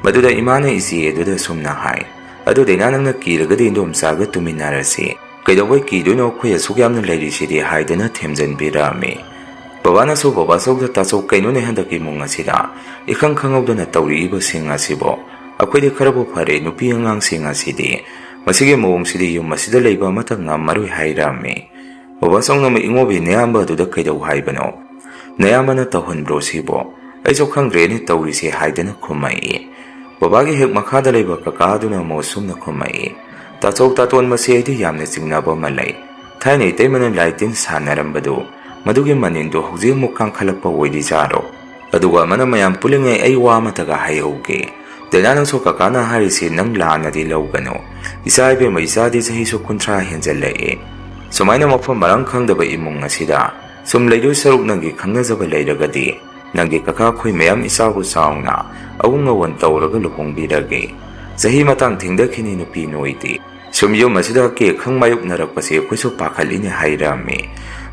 ꯃꯗꯨꯗ ꯏꯃꯥꯅ ꯏꯆꯦ ꯑꯗꯨꯗ ꯑꯁꯨꯝꯅ ꯍꯥꯏ, "ꯑꯗꯨ ꯗꯥꯏꯅꯥ, ꯅꯪꯅ ꯀꯤꯔꯒꯗꯤ ꯏꯟꯗꯣꯝꯆꯥꯒ ꯇꯨꯃꯤꯟꯅꯔꯁꯤ꯫ ꯀꯩꯗꯧꯕꯩ ꯀꯤꯗꯣꯏꯅꯣ, ꯑꯩꯈꯣꯏ ꯑꯁꯨꯛ ꯌꯥꯝꯅ ꯂꯩꯔꯤꯁꯤꯗꯤ" ꯍꯥꯏꯗꯅ ꯊꯦꯝꯖꯤꯟꯕꯤꯔꯛꯑꯝꯃꯤ꯫ ꯕꯕꯥꯅꯁꯨ, "ꯕꯕꯥꯆꯧꯗ ꯇꯥꯆꯧ, ꯀꯩꯅꯣꯅꯦ ꯍꯟꯗꯛꯀꯤ ꯏꯃꯨꯡ ꯑꯁꯤꯗ ꯏꯈꯪ ꯈꯪꯍꯧꯗꯅ ꯇꯧꯔꯛꯏꯕꯁꯤꯡ ꯑꯁꯤꯕꯣ? ꯑꯩꯈꯣꯏꯗꯤ ꯈꯔꯕꯨ ꯐꯔꯦ, ꯅꯨꯄꯤ ꯑꯉꯥꯡꯁꯤꯡ ꯑꯁꯤꯗꯤ ꯃꯁꯤꯒꯤ ꯃꯑꯣꯡꯁꯤꯗꯤ ꯌꯨꯝ ꯑꯁꯤꯗ ꯂꯩꯕ ꯑꯃꯠꯇ ꯉꯝꯃꯔꯣꯏ" ꯍꯥꯏꯔꯛꯑꯝꯃꯤ꯫ ꯕꯕꯥꯆꯧꯅ ꯑꯃꯨꯛ, "ꯏꯉꯣꯕꯤ, ꯅꯌꯥꯝꯕ ꯑꯗꯨꯗ ꯀꯩꯗꯧ ꯍꯥꯏꯕꯅꯣ? ꯅꯌꯥꯝꯕꯅ ꯇꯧꯍꯟꯕ꯭ꯔꯣ ꯁꯤꯕꯣ? ꯑꯩꯁꯨ ꯈꯪꯗ꯭ꯔꯦꯅꯦ ꯇꯧꯔꯤꯁꯦ" ꯍꯥꯏꯗꯅ ꯈꯨꯝꯃꯛꯏ꯫ ꯕꯕꯥꯒꯤ ꯍꯦꯛ ꯃꯈꯥꯗ ꯂꯩꯕ ꯀꯀꯥ ꯑꯗꯨꯅ ꯑꯃꯨꯛ ꯑꯁꯨꯝꯅ ꯈꯨꯝꯃꯛꯏ, "ꯇꯥꯆꯧ, ꯇꯥꯇꯣꯟ, ꯃꯁꯤ ꯑꯩꯗꯤ ꯌꯥꯝꯅ ꯆꯤꯡꯅꯕ ꯑꯃ ꯂꯩ꯫ ꯊꯥꯏꯅ ꯏꯇꯩꯃꯅ ꯂꯥꯏ ꯇꯤꯟ ꯁꯥꯟꯅꯔꯝꯕꯗꯨ, ꯃꯗꯨꯒꯤ ꯃꯅꯤꯟꯗꯨ ꯍꯧꯖꯤꯛ ꯑꯃꯨꯛ ꯀꯥꯡꯈꯠꯂꯛꯄ ꯑꯣꯏꯔꯤꯖꯥꯔꯣ? ꯑꯗꯨꯒ ꯑꯃꯅ ꯃꯌꯥꯝ ꯄꯨꯜꯂꯤꯉꯩ ꯑꯩ ꯋꯥ ꯑꯃꯇꯒ ꯍꯥꯏꯍꯧꯒꯦ꯫ ꯗꯥꯏꯅꯥ, ꯅꯪꯁꯨ ꯀꯀꯥꯅ ꯍꯥꯏꯔꯤꯁꯤ ꯅꯪ ꯂꯥꯟꯅꯗꯤ ꯂꯧꯒꯅꯨ꯫ ꯏꯆꯥ ꯏꯕꯦꯝꯃ, ꯏꯆꯥꯗꯤ ꯆꯍꯤꯁꯨ ꯀꯨꯟꯊ꯭ꯔꯥ ꯍꯦꯟꯖꯜꯂꯛꯑꯦ꯫ ꯁꯨꯃꯥꯏꯅ ꯃꯐꯝ ꯃꯔꯥꯡ ꯈꯪꯗꯕ ꯏꯃꯨꯡ ꯑꯁꯤꯗ ꯁꯨꯝ ꯂꯩꯗꯣꯏ ꯁꯔꯨꯛ ꯅꯪꯒꯤ ꯈꯪꯅꯖꯕ ꯂꯩꯔꯒꯗꯤ ꯅꯪꯒꯤ ꯀꯀꯥ ꯑꯩꯈꯣꯏ ꯃꯌꯥꯝ ꯏꯆꯥꯕꯨ ꯆꯥꯎꯅ ꯑꯋꯨꯡ ꯑꯋꯣꯟ ꯇꯧꯔꯒ ꯂꯨꯍꯣꯡꯕꯤꯔꯒꯦ꯫ ꯆꯍꯤ ꯃꯇꯥꯡ ꯊꯦꯡꯗꯈꯤꯅꯤ ꯅꯨꯄꯤ ꯅꯣꯏꯗꯤ꯫ ꯁꯨꯝ ꯌꯨꯝ ꯑꯁꯤꯗ ꯀꯦꯛ ꯈꯪ ꯃꯥꯌꯣꯛꯅꯔꯛꯄꯁꯦ ꯑꯩꯈꯣꯏꯁꯨ ꯄꯥꯈꯠꯂꯤꯅꯦ" ꯍꯥꯏꯔꯝꯃꯤ꯫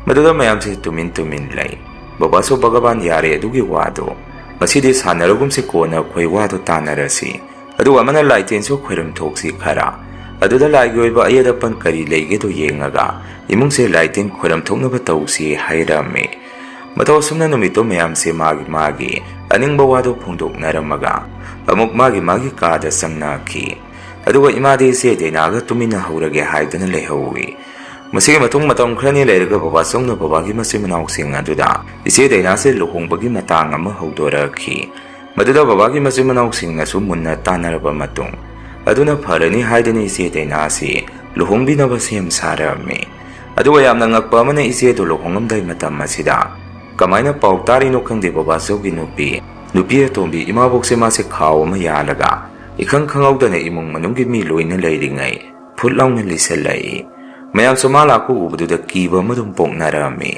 ꯃꯗꯨꯗ ꯃꯌꯥꯝꯁꯦ ꯇꯨꯃꯤꯟ ꯇꯨꯃꯤꯟ ꯂꯩ꯫ "ꯕꯕꯥꯁꯨ ꯚꯒꯕꯥꯟ, ꯌꯥꯔꯦ ꯑꯗꯨꯒꯤ ꯋꯥꯗꯣ꯫ ꯉꯁꯤꯗꯤ ꯁꯥꯟꯅꯔꯒꯨꯝꯁꯦꯀꯣ, ꯑꯩꯈꯣꯏ ꯋꯥꯗꯣ ꯇꯥꯟꯅꯔꯁꯤ꯫ ꯑꯗꯨꯒ ꯑꯃꯅ ꯂꯥꯏꯇꯦꯟꯁꯨ ꯈꯣꯏꯔꯝ ꯊꯣꯛꯁꯤ ꯈꯔ꯫ ꯑꯗꯨꯗ ꯂꯥꯏꯒꯤ ꯑꯣꯏꯕ ꯑꯌꯦꯠ ꯑꯄꯟ ꯀꯔꯤ ꯂꯩꯒꯦꯗꯣ ꯌꯦꯡꯉꯒ ꯏꯃꯨꯡꯁꯦ ꯂꯥꯏꯇꯤꯟ ꯈꯣꯏꯔꯝ ꯊꯣꯛꯅꯕ ꯇꯧꯁꯤ" ꯍꯥꯏꯔꯝꯃꯤ꯫ ꯃꯇꯧ ꯑꯁꯨꯝꯅ ꯅꯨꯃꯤꯠꯇꯣ ꯃꯌꯥꯝꯁꯦ ꯃꯥꯒꯤ ꯃꯥꯒꯤ ꯑꯅꯤꯡꯕ ꯋꯥꯗꯣ ꯐꯣꯡꯗꯣꯛꯅꯔꯝꯃꯒ ꯑꯃꯨꯛ ꯃꯥꯒꯤ ꯃꯥꯒꯤ ꯀꯥꯗ ꯆꯪꯅꯈꯤ꯫ ꯑꯗꯨꯒ ꯏꯃꯥꯗꯤ ꯏꯆꯦ ꯗꯥꯏꯅꯥꯒ ꯇꯨꯃꯤꯟꯅꯍꯧꯔꯒꯦ ꯍꯥꯏꯗꯅ ꯂꯩꯍꯧꯏ꯫ ꯃꯁꯤꯒꯤ ꯃꯇꯨꯡ ꯃꯇꯝ ꯈꯔꯅꯤ ꯂꯩꯔꯒ ꯕꯕꯥꯆꯧꯅ ꯕꯕꯥꯒꯤ ꯃꯆꯤꯟ ꯃꯅꯥꯎꯁꯤꯡ ꯑꯗꯨꯗ ꯏꯆꯦ ꯗꯥꯏꯅꯥꯁꯦ ꯂꯨꯍꯣꯡꯕꯒꯤ ꯃꯇꯥꯡ ꯑꯃ ꯍꯧꯗꯣꯔꯛꯈꯤ꯫ ꯃꯗꯨꯗ ꯕꯕꯥꯒꯤ ꯃꯆꯤꯟ ꯃꯅꯥꯎꯁꯤꯡꯅꯁꯨ ꯃꯨꯟꯅ ꯇꯥꯟꯅꯔꯕ ꯃꯇꯨꯡ, ꯑꯗꯨꯅ ꯐꯔꯅꯤ ꯍꯥꯏꯗꯨꯅ ꯏꯆꯦ ꯗꯥꯏꯅꯥ ꯑꯁꯤ ꯂꯨꯍꯣꯡꯕꯤꯅꯕ ꯁꯦꯝ ꯁꯥꯔꯝꯃꯤ꯫ ꯑꯗꯨꯒ ꯌꯥꯝꯅ ꯉꯛꯄ ꯑꯃꯅ, ꯏꯆꯦꯗꯨ ꯂꯨꯍꯣꯡꯉꯝꯗꯥꯏ ꯃꯇꯝ ꯑꯁꯤꯗ ꯀꯃꯥꯏꯅ ꯄꯥꯎ ꯇꯥꯔꯤꯅꯣ ꯈꯪꯗꯦ, ꯕꯕꯥꯆꯧꯒꯤ ꯅꯨꯄꯤ, ꯅꯨꯄꯤ ꯑꯇꯣꯝꯕꯤ ꯏꯃꯥꯕꯣꯛꯁꯦ ꯃꯥꯁꯦ ꯈꯥꯎ ꯑꯃ ꯌꯥꯜꯂꯒ ꯏꯈꯪ ꯈꯪꯍꯧꯗꯅ ꯏꯃꯨꯡ ꯃꯅꯨꯡꯒꯤ ꯃꯤ ꯂꯣꯏꯅ ꯂꯩꯔꯤꯉꯩ ꯐꯨꯠ ꯂꯥꯎꯅ ꯂꯤꯁꯜꯂꯛꯏ꯫ ꯃꯌꯥꯝꯁꯨ ꯃꯥ ꯂꯥꯛꯄ ꯎꯕꯗꯨꯗ ꯀꯤꯕ ꯑꯃ ꯑꯗꯨꯝ ꯄꯣꯛꯅꯔꯝꯃꯤ꯫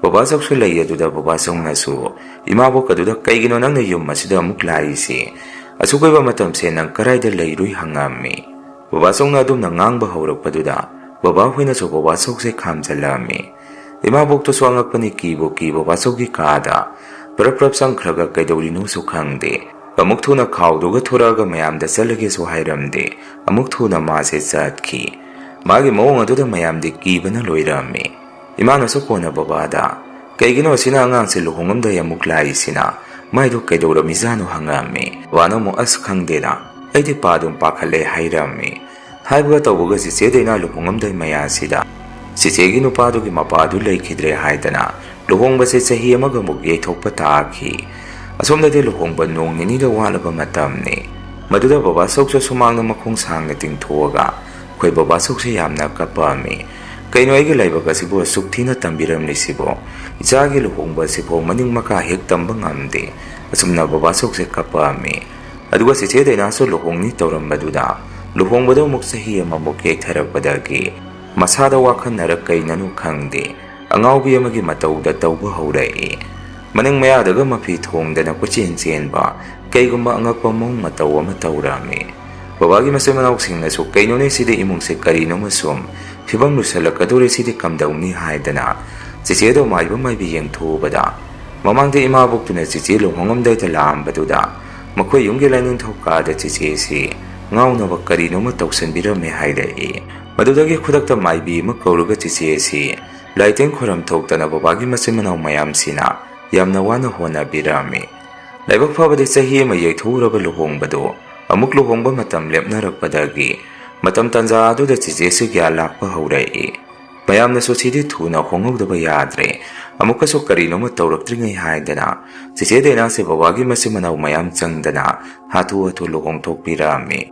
ꯕꯕꯥꯆꯧꯁꯨ ꯂꯩ ꯑꯗꯨꯗ ꯕꯕꯥꯆꯧꯅꯁꯨ ꯏꯃꯥꯕꯣꯛ ꯑꯗꯨꯗ, "ꯀꯩꯒꯤꯅꯣ ꯅꯪꯅ ꯌꯨꯝ ꯑꯁꯤꯗ ꯑꯃꯨꯛ ꯂꯥꯛꯏꯁꯤ? ꯑꯁꯨꯛ ꯀꯨꯏꯕ ꯃꯇꯝꯁꯦ ꯅꯪ ꯀꯔꯥꯏꯗ ꯂꯩꯔꯨꯏ?" ꯍꯪꯉꯝꯃꯤ꯫ ꯕꯕꯥꯆꯧꯅ ꯑꯗꯨꯝꯅ ꯉꯥꯡꯕ ꯍꯧꯔꯛꯄꯗꯨꯗ ꯕꯕꯥꯍꯣꯏꯅꯁꯨ ꯕꯕꯥꯆꯧꯁꯦ ꯈꯥꯝꯖꯜꯂꯝꯃꯤ꯫ ꯏꯃꯥꯕꯣꯛꯇꯨꯁꯨ ꯑꯉꯛꯄꯅꯤ, ꯀꯤꯕꯨ ꯀꯤ ꯕꯕꯥꯆꯧꯒꯤ ꯀꯥꯗ ꯄ꯭ꯔꯞ ꯄ꯭ꯔꯞ ꯆꯪꯈ꯭ꯔꯒ ꯀꯩꯗꯧꯔꯤꯅꯣꯁꯨ ꯈꯪꯗꯦ꯫ ꯑꯃꯨꯛ ꯊꯨꯅ ꯈꯥꯎꯗꯨꯒ ꯊꯣꯔꯛꯑꯒ ꯃꯌꯥꯝꯗ ꯆꯠꯂꯒꯦꯁꯨ ꯍꯥꯏꯔꯝꯗꯦ꯫ ꯑꯃꯨꯛ ꯊꯨꯅ ꯃꯥꯁꯦ ꯆꯠꯈꯤ꯫ ꯃꯥꯒꯤ ꯃꯑꯣꯡ ꯑꯗꯨꯗ ꯃꯌꯥꯝꯗꯤ ꯀꯤꯕꯅ ꯂꯣꯏꯔꯝꯃꯤ꯫ ꯏꯃꯥꯅꯁꯨ ꯀꯣꯟꯅ ꯕꯕꯥꯗ, "ꯀꯩꯒꯤꯅꯣ ꯑꯁꯤꯅ ꯑꯉꯥꯡꯁꯦ ꯂꯨꯍꯣꯡꯉꯝꯗꯥꯏ ꯑꯃꯨꯛ ꯂꯥꯛꯏꯁꯤꯅ? ꯃꯥꯏꯗꯣ ꯀꯩꯗꯧꯔꯝꯃꯤꯖꯥꯠꯅꯣ?" ꯍꯪꯉꯛꯑꯝꯃꯤ꯫ ꯕꯕꯥꯅ ꯑꯃꯨꯛ, "ꯑꯁ, ꯈꯪꯗꯦꯗ, ꯑꯩꯗꯤ ꯄꯥ ꯑꯗꯨꯝ ꯄꯥꯈꯠꯂꯦ" ꯍꯥꯏꯔꯝꯃꯤ꯫ ꯍꯥꯏꯕꯒ ꯇꯧꯕꯒ ꯆꯤꯆꯦ ꯗꯥꯏꯅꯥ ꯂꯨꯍꯣꯡꯉꯝꯗꯥꯏ ꯃꯌꯥꯁꯤꯗ ꯆꯤꯆꯦꯒꯤ ꯅꯨꯄꯥꯗꯨꯒꯤ ꯃꯄꯥꯗꯨ ꯂꯩꯈꯤꯗ꯭ꯔꯦ ꯍꯥꯏꯗꯅ ꯂꯨꯍꯣꯡꯕꯁꯦ ꯆꯍꯤ ꯑꯃꯒ ꯑꯃꯨꯛ ꯌꯩꯊꯣꯛꯄ ꯇꯥꯈꯤ꯫ ꯑꯁꯣꯝꯗꯗꯤ ꯂꯨꯍꯣꯡꯕ ꯅꯣꯡ ꯅꯤꯅꯤꯗ ꯋꯥꯠꯂꯕ ꯃꯇꯝꯅꯤ꯫ ꯃꯗꯨꯗ ꯕꯕꯥꯆꯧꯁꯨ ꯁꯨꯃꯥꯡꯗ ꯃꯈꯣꯡ ꯁꯥꯡꯅ ꯇꯤꯡꯊꯣꯛꯑꯒ ꯑꯩꯈꯣꯏ ꯕꯕꯥꯆꯧꯁꯦ ꯌꯥꯝꯅ ꯀꯞꯄꯛꯑꯝꯃꯤ꯫ "ꯀꯩꯅꯣ ꯑꯩꯒꯤ ꯂꯥꯏꯕꯛ ꯑꯁꯤꯕꯨ ꯑꯁꯨꯛ ꯊꯤꯅ ꯇꯝꯕꯤꯔꯝꯂꯤꯁꯤꯕꯣ? ꯏꯆꯥꯒꯤ ꯂꯨꯍꯣꯡꯕ ꯑꯁꯤꯐꯥꯎ ꯃꯅꯤꯡ ꯃꯀꯥ ꯍꯦꯛ ꯇꯝꯕ ꯉꯝꯗꯦ"꯫ ꯑꯁꯨꯝꯅ ꯕꯕꯥꯆꯧꯁꯦ ꯀꯞꯄꯛꯑꯝꯃꯤ꯫ ꯑꯗꯨꯒ ꯆꯤꯆꯦ ꯗꯥꯏꯅꯥꯁꯨ ꯂꯨꯍꯣꯡꯅꯤ ꯇꯧꯔꯝꯕꯗꯨꯗ ꯂꯨꯍꯣꯡꯕꯗꯣ ꯑꯃꯨꯛ ꯆꯍꯤ ꯑꯃꯃꯨꯛ ꯌꯩꯊꯔꯛꯄꯗꯒꯤ ꯃꯁꯥꯗ ꯋꯥꯈꯜꯅꯔ ꯀꯩꯅꯅꯣ ꯈꯪꯗꯦ, ꯑꯉꯥꯎꯕꯤ ꯑꯃꯒꯤ ꯃꯇꯧꯗ ꯇꯧꯕ ꯍꯧꯔꯛꯏ꯫ ꯃꯅꯤꯡ ꯃꯌꯥꯗꯒ ꯃꯐꯤ ꯊꯣꯡꯗꯅ ꯀꯣꯏꯆꯦꯟ ꯆꯦꯟꯕ, ꯀꯩꯒꯨꯝꯕ ꯑꯉꯛꯄ ꯃꯑꯣꯡ ꯃꯇꯧ ꯑꯃ ꯇꯧꯔꯝꯃꯤ꯫ ꯕꯕꯥꯒꯤ ꯃꯆꯤꯟ ꯃꯅꯥꯎꯁꯤꯡꯅꯁꯨ, "ꯀꯩꯅꯣꯅꯦ ꯁꯤꯗꯤ, ꯏꯃꯨꯡꯁꯦ ꯀꯔꯤꯅꯣꯃ ꯁꯨꯝ ꯐꯤꯕꯝ ꯂꯨꯁꯜꯂꯛꯀꯗꯧꯔꯦ, ꯁꯤꯗꯤ ꯀꯝꯗꯧꯅꯤ?" ꯍꯥꯏꯗꯅ ꯆꯤꯆꯦꯗꯣ ꯃꯥꯏꯕ ꯃꯥꯏꯕꯤ ꯌꯦꯡꯊꯣꯛꯎꯕꯗ, ꯃꯃꯥꯡꯗ ꯏꯃꯥꯕꯣꯛꯇꯨꯅ ꯆꯤꯆꯦ ꯂꯨꯍꯣꯡꯉꯝꯗꯥꯏꯗ ꯂꯥꯛꯑꯝꯕꯗꯨꯗ ꯃꯈꯣꯏ ꯌꯨꯝꯒꯤ ꯂꯥꯏꯅꯤꯡꯊꯧ ꯀꯥꯗ ꯆꯤꯆꯦꯁꯤ ꯉꯥꯎꯅꯕ ꯀꯔꯤꯅꯣꯃ ꯇꯧꯁꯟꯕꯤꯔꯝꯃꯦ ꯍꯥꯏꯔꯛꯏ꯫ ꯃꯗꯨꯗꯒꯤ ꯈꯨꯗꯛꯇ ꯃꯥꯏꯕꯤ ꯑꯃ ꯀꯧꯔꯒ ꯆꯤꯆꯦꯁꯤ ꯂꯥꯏꯇꯤꯟ ꯈꯣꯏꯔꯝ ꯊꯣꯛꯇꯅ ꯕꯕꯥꯒꯤ ꯃꯆꯤꯟ ꯃꯅꯥꯎ ꯃꯌꯥꯝꯁꯤꯅ ꯌꯥꯝꯅ ꯋꯥꯅ ꯍꯣꯠꯅꯕꯤꯔꯝꯃꯤ꯫ ꯂꯥꯏꯕꯛ ꯐꯕꯗꯤ ꯆꯍꯤ ꯑꯃ ꯌꯩꯊꯣꯛꯎꯔꯕ ꯂꯨꯍꯣꯡꯕꯗꯨ ꯑꯃꯨꯛ ꯂꯨꯍꯣꯡꯕ ꯃꯇꯝ ꯂꯦꯞꯅꯔꯛꯄꯗꯒꯤ ꯃꯇꯝ ꯇꯥꯟꯖꯥ ꯑꯗꯨꯗ ꯆꯤꯆꯦꯁꯤ ꯒ꯭ꯌꯥꯟ ꯂꯥꯛꯄ ꯍꯧꯔꯛꯏ꯫ ꯃꯌꯥꯝꯅꯁꯨ ꯁꯤꯗꯤ ꯊꯨꯅ ꯍꯣꯡꯍꯧꯗꯕ ꯌꯥꯗ꯭ꯔꯦ, ꯑꯃꯨꯛꯀꯁꯨ ꯀꯔꯤꯅꯣꯃ ꯇꯧꯔꯛꯇ꯭ꯔꯤꯉꯩ ꯍꯥꯏꯗꯅ ꯆꯦꯆꯦ ꯗꯥꯏꯅꯥꯁꯦ ꯕꯕꯥꯒꯤ ꯃꯆꯤꯟ ꯃꯅꯥꯎ ꯃꯌꯥꯝ ꯆꯪꯗꯅ ꯍꯥꯊꯨ ꯍꯥꯊꯨ ꯂꯨꯍꯣꯡꯊꯣꯛꯄꯤꯔꯛꯑꯝꯃꯤ꯫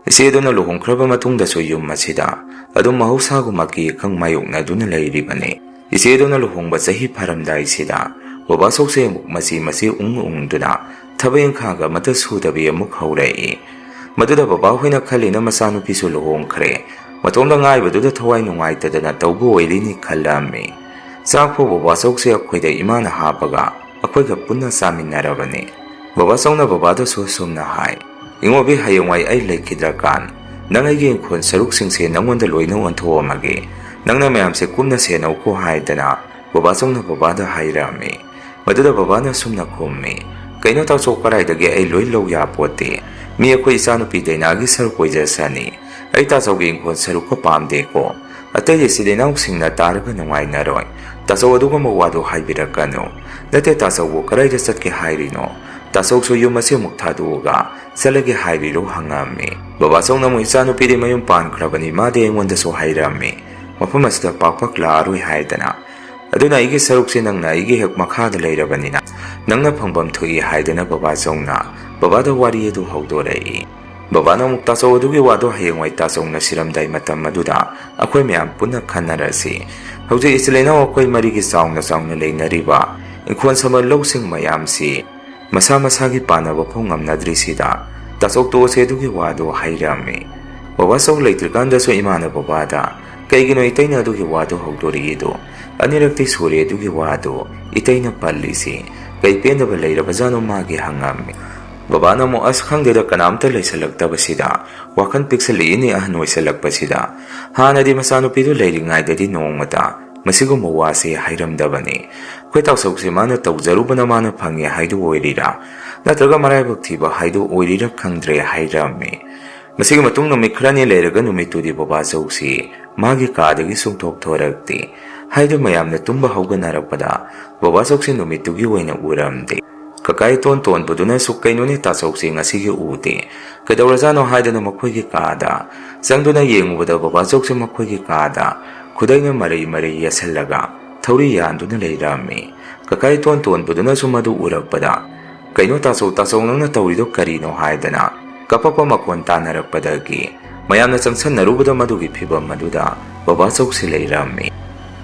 ꯏꯆꯦꯗꯨꯅ ꯂꯨꯍꯣꯡꯈ꯭ꯔꯕ ꯃꯇꯨꯡꯗꯁꯨ ꯌꯨꯝ ꯑꯁꯤꯗ ꯑꯗꯨꯝ ꯃꯍꯧꯁꯥꯒꯨꯝ ꯑꯀꯤ ꯑꯈꯪ ꯃꯥꯌꯣꯛꯅꯗꯨꯅ ꯂꯩꯔꯤꯕꯅꯤ꯫ ꯏꯆꯦꯗꯨꯅ ꯂꯨꯍꯣꯡꯕ ꯆꯍꯤ ꯐꯥꯔꯝꯗꯥꯏꯁꯤꯗ ꯕꯕꯥ ꯆꯧꯁꯦ ꯑꯃꯨꯛ ꯃꯆꯤ ꯃꯆꯤ ꯎꯪ ꯎꯪꯗꯨꯅ ꯊꯕꯛ ꯏꯪꯈꯥꯡꯒ ꯑꯃꯠꯇ ꯁꯨꯗꯕꯤ ꯑꯃꯨꯛ ꯍꯧꯔꯛꯏ꯫ ꯃꯗꯨꯗ ꯕꯕꯥꯍꯣꯏꯅ ꯈꯜꯂꯤꯅ ꯃꯆꯥꯅꯨꯄꯤꯁꯨ ꯂꯨꯍꯣꯡꯈ꯭ꯔꯦ, ꯃꯇꯣꯝꯗ ꯉꯥꯏꯕꯗꯨꯗ ꯊꯋꯥꯏ ꯅꯨꯡꯉꯥꯏꯇꯗꯅ ꯇꯧꯕ ꯑꯣꯏꯔꯤꯅꯤ ꯈꯜꯂꯝꯃꯤ꯫ ꯆꯥꯛ ꯐꯥꯎ ꯕꯕꯥ ꯆꯧꯁꯦ ꯑꯩꯈꯣꯏꯗ ꯏꯃꯥꯅ ꯍꯥꯞꯄꯒ ꯑꯩꯈꯣꯏꯒ ꯄꯨꯟꯅ ꯆꯥꯃꯤꯟꯅꯔꯕꯅꯤ꯫ ꯕꯕꯥ ꯆꯧꯅ ꯕꯕꯥꯗꯁꯨ ꯑꯁꯨꯝꯅ ꯍꯥꯏ, "ꯏꯉꯣꯕꯤ, ꯍꯌꯦꯡꯋꯥꯏ ꯑꯩ ꯂꯩꯈꯤꯗ꯭ꯔꯀꯥꯟ ꯅꯪ ꯑꯩꯒꯤ ꯏꯪꯈꯣꯜ ꯁꯔꯨꯛꯁꯤꯡꯁꯦ ꯅꯪꯉꯣꯟꯗ ꯂꯣꯏꯅ ꯑꯣꯟꯊꯣꯛꯑꯝꯃꯒꯦ, ꯅꯪꯅ ꯃꯌꯥꯝꯁꯦ ꯀꯨꯞꯅ ꯁꯦꯟꯅꯧꯀꯣ" ꯍꯥꯏꯗꯅ ꯕꯕꯥ ꯆꯧꯅ ꯕꯕꯥꯗ ꯍꯥꯏꯔꯝꯃꯤ꯫ ꯃꯗꯨꯗ ꯕꯕꯥꯅ ꯑꯁꯨꯝꯅ ꯈꯨꯝꯃꯤ, "ꯀꯩꯅꯣ ꯇꯥꯆꯧ, ꯀꯗꯥꯏꯗꯒꯤ ꯑꯩ ꯂꯣꯏ ꯂꯧ ꯌꯥꯄꯣꯠꯇꯦ? ꯃꯤ ꯑꯩꯈꯣꯏ ꯏꯆꯥꯅꯨꯄꯤ ꯗꯩꯅꯥꯒꯤ ꯁꯔꯨꯛ ꯑꯣꯏꯖꯁꯅꯤ꯫ ꯑꯩ ꯇꯥꯆꯧꯒꯤ ꯏꯪꯈꯣꯜ ꯁꯔꯨꯛꯀ ꯄꯥꯝꯗꯦꯀꯣ꯫ ꯑꯇꯩ ꯏꯆꯤꯜ ꯏꯅꯥꯎꯁꯤꯡꯅ ꯇꯥꯔꯒ ꯅꯨꯡꯉꯥꯏꯅꯔꯣꯏ꯫ ꯇꯥꯆꯧ ꯑꯗꯨꯒꯨꯝꯕ ꯋꯥꯗꯣ ꯍꯥꯏꯕꯤꯔꯛꯀꯅꯨ꯫ ꯅꯠꯇꯦ, ꯇꯥꯆꯧꯕꯨ ꯀꯗꯥꯏꯗ ꯆꯠꯀꯦ ꯍꯥꯏꯔꯤꯅꯣ? ꯇꯥꯆꯧꯁꯨ ꯌꯨꯝ ꯑꯁꯤ ꯑꯃꯨꯛ ꯊꯥꯗꯣꯛꯑꯒ ꯆꯠꯂꯒꯦ ꯍꯥꯏꯔꯤꯔꯣ?" ꯍꯪꯉꯝꯃꯤ꯫ ꯕꯕꯥ ꯆꯧꯅ ꯑꯃꯨꯛ, "ꯏꯆꯥꯅꯨꯄꯤꯗꯤ ꯃꯌꯨꯝ ꯄꯥꯟꯈ꯭ꯔꯕꯅꯤ, ꯃꯥꯗꯤ ꯑꯩꯉꯣꯟꯗꯁꯨ ꯍꯥꯏꯔꯝꯃꯤ, ꯃꯐꯝ ꯑꯁꯤꯗ ꯄꯥꯛ ꯄꯥꯛ ꯂꯥꯛꯑꯔꯣꯏ ꯍꯥꯏꯗꯅ꯫ ꯑꯗꯨꯅ ꯑꯩꯒꯤ ꯁꯔꯨꯛꯁꯦ ꯅꯪꯅ ꯑꯩꯒꯤ ꯍꯦꯛ ꯃꯈꯥꯗ ꯂꯩꯔꯕꯅꯤꯅ ꯅꯪꯅ ꯐꯪꯐꯝ ꯊꯣꯛꯏ" ꯍꯥꯏꯗꯅ ꯕꯕꯥ ꯆꯧꯅ ꯕꯕꯥꯗ ꯋꯥꯔꯤ ꯑꯗꯨ ꯍꯧꯗꯣꯔꯛꯏ꯫ ꯕꯕꯥꯅ ꯑꯃꯨꯛ, "ꯇꯥꯆꯧ ꯑꯗꯨꯒꯤ ꯋꯥꯗꯣ ꯍꯌꯦꯡꯋꯥꯏ ꯇꯥꯆꯧꯅ ꯁꯤꯔꯝꯗꯥꯏ ꯃꯇꯝ ꯑꯗꯨꯗ ꯑꯩꯈꯣꯏ ꯃꯌꯥꯝ ꯄꯨꯟꯅ ꯈꯟꯅꯔꯁꯤ꯫ ꯍꯧꯖꯤꯛ ꯏꯆꯤꯜ ꯏꯅꯥꯎ ꯑꯩꯈꯣꯏ ꯃꯔꯤꯒꯤ ꯆꯥꯎꯅ ꯆꯥꯎꯅ ꯂꯩꯅꯔꯤꯕ ꯏꯪꯈꯣꯜ ꯁꯝꯕꯜ ꯂꯧꯁꯤꯡ ꯃꯌꯥꯝꯁꯤ ꯃꯁꯥ ꯃꯁꯥꯒꯤ ꯄꯥꯟꯅꯕ ꯐꯥꯎ ꯉꯝꯅꯗ꯭ꯔꯤꯁꯤꯗ ꯇꯥꯆꯧ ꯇꯣꯛꯑꯁꯦ ꯑꯗꯨꯒꯤ ꯋꯥꯗꯣ" ꯍꯥꯏꯔꯝꯃꯤ꯫ ꯕꯕꯥ ꯆꯧ ꯂꯩꯇ꯭ꯔꯤꯀꯥꯟꯗꯁꯨ ꯏꯃꯥꯅ ꯕꯕꯥꯗ, "ꯀꯩꯒꯤꯅꯣ ꯏꯇꯩꯅ ꯑꯗꯨꯒꯤ ꯋꯥꯗꯣ ꯍꯧꯗꯣꯔꯛꯏꯗꯣ? ꯑꯅꯤꯔꯛꯇꯤ ꯁꯨꯔꯦ ꯑꯗꯨꯒꯤ ꯋꯥꯗꯣ ꯏꯇꯩꯅ ꯄꯜꯂꯤꯁꯤ꯫ ꯀꯩ ꯄꯦꯟꯗꯕ ꯂꯩꯔꯕꯖꯥꯠꯅꯣ ꯃꯥꯒꯤ?" ꯍꯪꯉꯝꯃꯤ꯫ ꯕꯕꯥꯅ ꯑꯃꯨꯛ, "ꯑꯁ, ꯈꯪꯗꯦꯗ, ꯀꯅꯥꯝꯇ ꯂꯩꯁꯜꯂꯛꯇꯕꯁꯤꯗ ꯋꯥꯈꯜ ꯄꯤꯛꯁꯜꯂꯛꯏꯅꯦ ꯑꯍꯟ ꯑꯣꯏꯁꯜꯂꯛꯄꯁꯤꯗ꯫ ꯍꯥꯟꯅꯗꯤ ꯃꯆꯥꯅꯨꯄꯤꯗꯨ ꯂꯩꯔꯤꯉꯩꯗꯗꯤ ꯅꯣꯡꯃꯇ ꯃꯁꯤꯒꯨꯝꯕ ꯋꯥꯁꯦ ꯍꯥꯏꯔꯝꯗꯕꯅꯤ꯫ ꯑꯩꯈꯣꯏ ꯇꯥꯆꯧꯁꯦ ꯃꯥꯅ ꯇꯧꯖꯔꯨꯕꯅ ꯃꯥꯅ ꯐꯪꯉꯦ ꯍꯥꯏꯗꯨ ꯑꯣꯏꯔꯤꯔꯥ, ꯅꯠꯇ꯭ꯔꯒ ꯃꯔꯥꯏꯕꯛ ꯊꯤꯕ ꯍꯥꯏꯗꯨ ꯑꯣꯏꯔꯤꯔꯥ ꯈꯪꯗ꯭ꯔꯦ" ꯍꯥꯏꯔꯝꯃꯤ꯫ ꯃꯁꯤꯒꯤ ꯃꯇꯨꯡ ꯅꯨꯃꯤꯠ ꯈꯔꯅꯤ ꯂꯩꯔꯒ ꯅꯨꯃꯤꯠꯇꯨꯗꯤ ꯕꯕꯥ ꯆꯧꯁꯤ ꯃꯥꯒꯤ ꯀꯥꯗꯒꯤ ꯁꯨꯡꯊꯣꯛ ꯊꯣꯔꯛꯇꯦ꯫ ꯍꯥꯏꯗꯤ ꯃꯌꯥꯝꯅ ꯇꯨꯝꯕ ꯍꯧꯒꯠꯅꯔꯛꯄꯗ ꯕꯕꯥ ꯆꯧꯁꯤ ꯅꯨꯃꯤꯠꯇꯨꯒꯤ ꯑꯣꯏꯅ ꯎꯔꯝꯗꯦ꯫ ꯀꯀꯥ ꯏꯇꯣꯟ ꯇꯣꯟꯕꯗꯨꯅꯁꯨ, "ꯀꯩꯅꯣꯅꯦ, ꯇꯥꯆꯧꯁꯤ ꯉꯁꯤꯒꯤ ꯎꯗꯦ, ꯀꯩꯗꯧꯔꯖꯥꯠꯅꯣ?" ꯍꯥꯏꯗꯅ ꯃꯈꯣꯏꯒꯤ ꯀꯥꯗ ꯆꯪꯗꯨꯅ ꯌꯦꯡꯉꯨꯕꯗ ꯕꯕꯥ ꯆꯧꯁꯤ ꯃꯈꯣꯏꯒꯤ ꯀꯥꯗ ꯈꯨꯗꯩꯅ ꯃꯔꯩ ꯃꯔꯩ ꯌꯦꯠꯁꯜꯂꯒ ꯊꯧꯔꯤ ꯌꯥꯟꯗꯨꯅ ꯂꯩꯔꯝꯃꯤ꯫ ꯀꯀꯥ ꯏꯇꯣꯟ ꯇꯣꯟꯕꯗꯨꯅꯁꯨ ꯃꯗꯨ ꯎꯔꯛꯄꯗ, "ꯀꯩꯅꯣ ꯇꯥꯆꯧ, ꯇꯥꯆꯧ, ꯅꯪꯅ ꯇꯧꯔꯤꯗꯣ ꯀꯔꯤꯅꯣ?" ꯍꯥꯏꯗꯅ ꯀꯞꯄꯛꯄ ꯃꯈꯣꯟ ꯇꯥꯅꯔꯛꯄꯗꯒꯤ ꯃꯌꯥꯝꯅ ꯆꯪꯁꯟꯅꯔꯨꯕꯗ ꯃꯗꯨꯒꯤ ꯐꯤꯚꯝ ꯑꯗꯨꯗ ꯕꯕꯥꯆꯧꯁꯤ ꯂꯩꯔꯝꯃꯤ꯫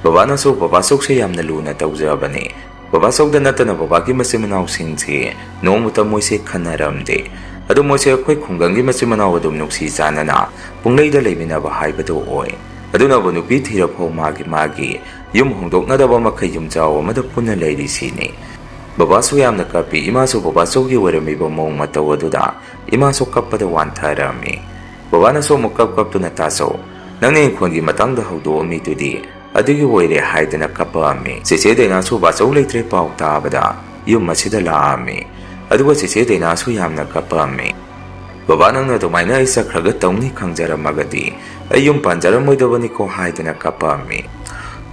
ꯕꯕꯥꯅꯁꯨ ꯕꯕꯥꯆꯧꯁꯦ ꯌꯥꯝꯅ ꯂꯨꯅ ꯇꯧꯖꯕꯅꯤ꯫ ꯕꯕꯥꯆꯧꯗ ꯅꯠꯇꯅ ꯕꯕꯥꯒꯤ ꯃꯆꯤꯟ ꯃꯅꯥꯎꯁꯤꯡꯁꯤ ꯅꯣꯡꯃꯇ ꯃꯣꯏꯁꯦ ꯈꯟꯅꯔꯝꯗꯦ꯫ ꯑꯗꯨ ꯃꯣꯏꯁꯦ ꯑꯩꯈꯣꯏ ꯈꯨꯡꯒꯪꯒꯤ ꯃꯆꯤꯟ ꯃꯅꯥꯎ ꯑꯗꯨꯝ ꯅꯨꯡꯁꯤ ꯆꯥꯟꯅꯅ ꯄꯨꯡꯂꯩꯗ ꯂꯩꯃꯤꯟꯅꯕ ꯍꯥꯏꯕꯗꯨ ꯑꯣꯏ꯫ ꯑꯗꯨꯅꯕꯨ ꯅꯨꯄꯤ ꯊꯤꯔꯐꯥꯎ ꯃꯥꯒꯤ ꯃꯥꯒꯤ ꯌꯨꯝ ꯍꯣꯡꯗꯣꯛꯅꯗꯕ ꯃꯈꯩ ꯌꯨꯝꯖꯥꯎ ꯑꯃꯗ ꯄꯨꯟꯅ ꯂꯩꯔꯤꯁꯤꯅꯤ꯫ ꯕꯕꯥꯁꯨ ꯌꯥꯝꯅ ꯀꯞꯄꯤ꯫ ꯏꯃꯥꯁꯨ ꯕꯕꯥꯆꯧꯒꯤ ꯑꯣꯏꯔꯝꯃꯤꯕ ꯃꯑꯣꯡ ꯃꯇꯧ ꯑꯗꯨꯗ ꯏꯃꯥꯁꯨ ꯀꯞꯄꯗ ꯋꯥꯟꯊꯔꯝꯃꯤ꯫ ꯕꯕꯥꯅꯁꯨ ꯑꯃꯨꯛ ꯀꯞ ꯀꯞꯇꯨꯅ, "ꯇꯥꯆꯧ, ꯅꯪꯅ ꯏꯪꯈꯣꯜꯒꯤ ꯃꯇꯥꯡꯗ ꯍꯧꯗꯣꯛꯑꯝꯃꯤꯗꯨꯗꯤ ꯑꯗꯨꯒꯤ ꯑꯣꯏꯔꯦ" ꯍꯥꯏꯗꯅ ꯀꯞꯄꯛꯑꯝꯃꯤ꯫ ꯆꯦꯆꯦ ꯗꯥꯏꯅꯥꯁꯨ ꯕꯥꯆꯧ ꯂꯩꯇ꯭ꯔꯦ ꯄꯥꯎ ꯇꯥꯕꯗ ꯌꯨꯝ ꯑꯁꯤꯗ ꯂꯥꯛꯑꯝꯃꯤ꯫ ꯑꯗꯨꯒ ꯆꯦꯆꯦ ꯗꯥꯏꯅꯥꯁꯨ ꯌꯥꯝꯅ ꯀꯞꯄꯛꯑꯝꯃꯤ꯫ "ꯕꯕꯥ, ꯅꯪꯅ ꯑꯗꯨꯃꯥꯏꯅ ꯑꯩ ꯆꯠꯈ꯭ꯔꯒ ꯇꯧꯅꯤ ꯈꯪꯖꯔꯝꯃꯒꯗꯤ ꯑꯩ ꯌꯨꯝ ꯄꯥꯟꯖꯔꯝꯃꯣꯏꯗꯕꯅꯤꯀꯣ" ꯍꯥꯏꯗꯅ ꯀꯞꯄꯛꯑꯝꯃꯤ꯫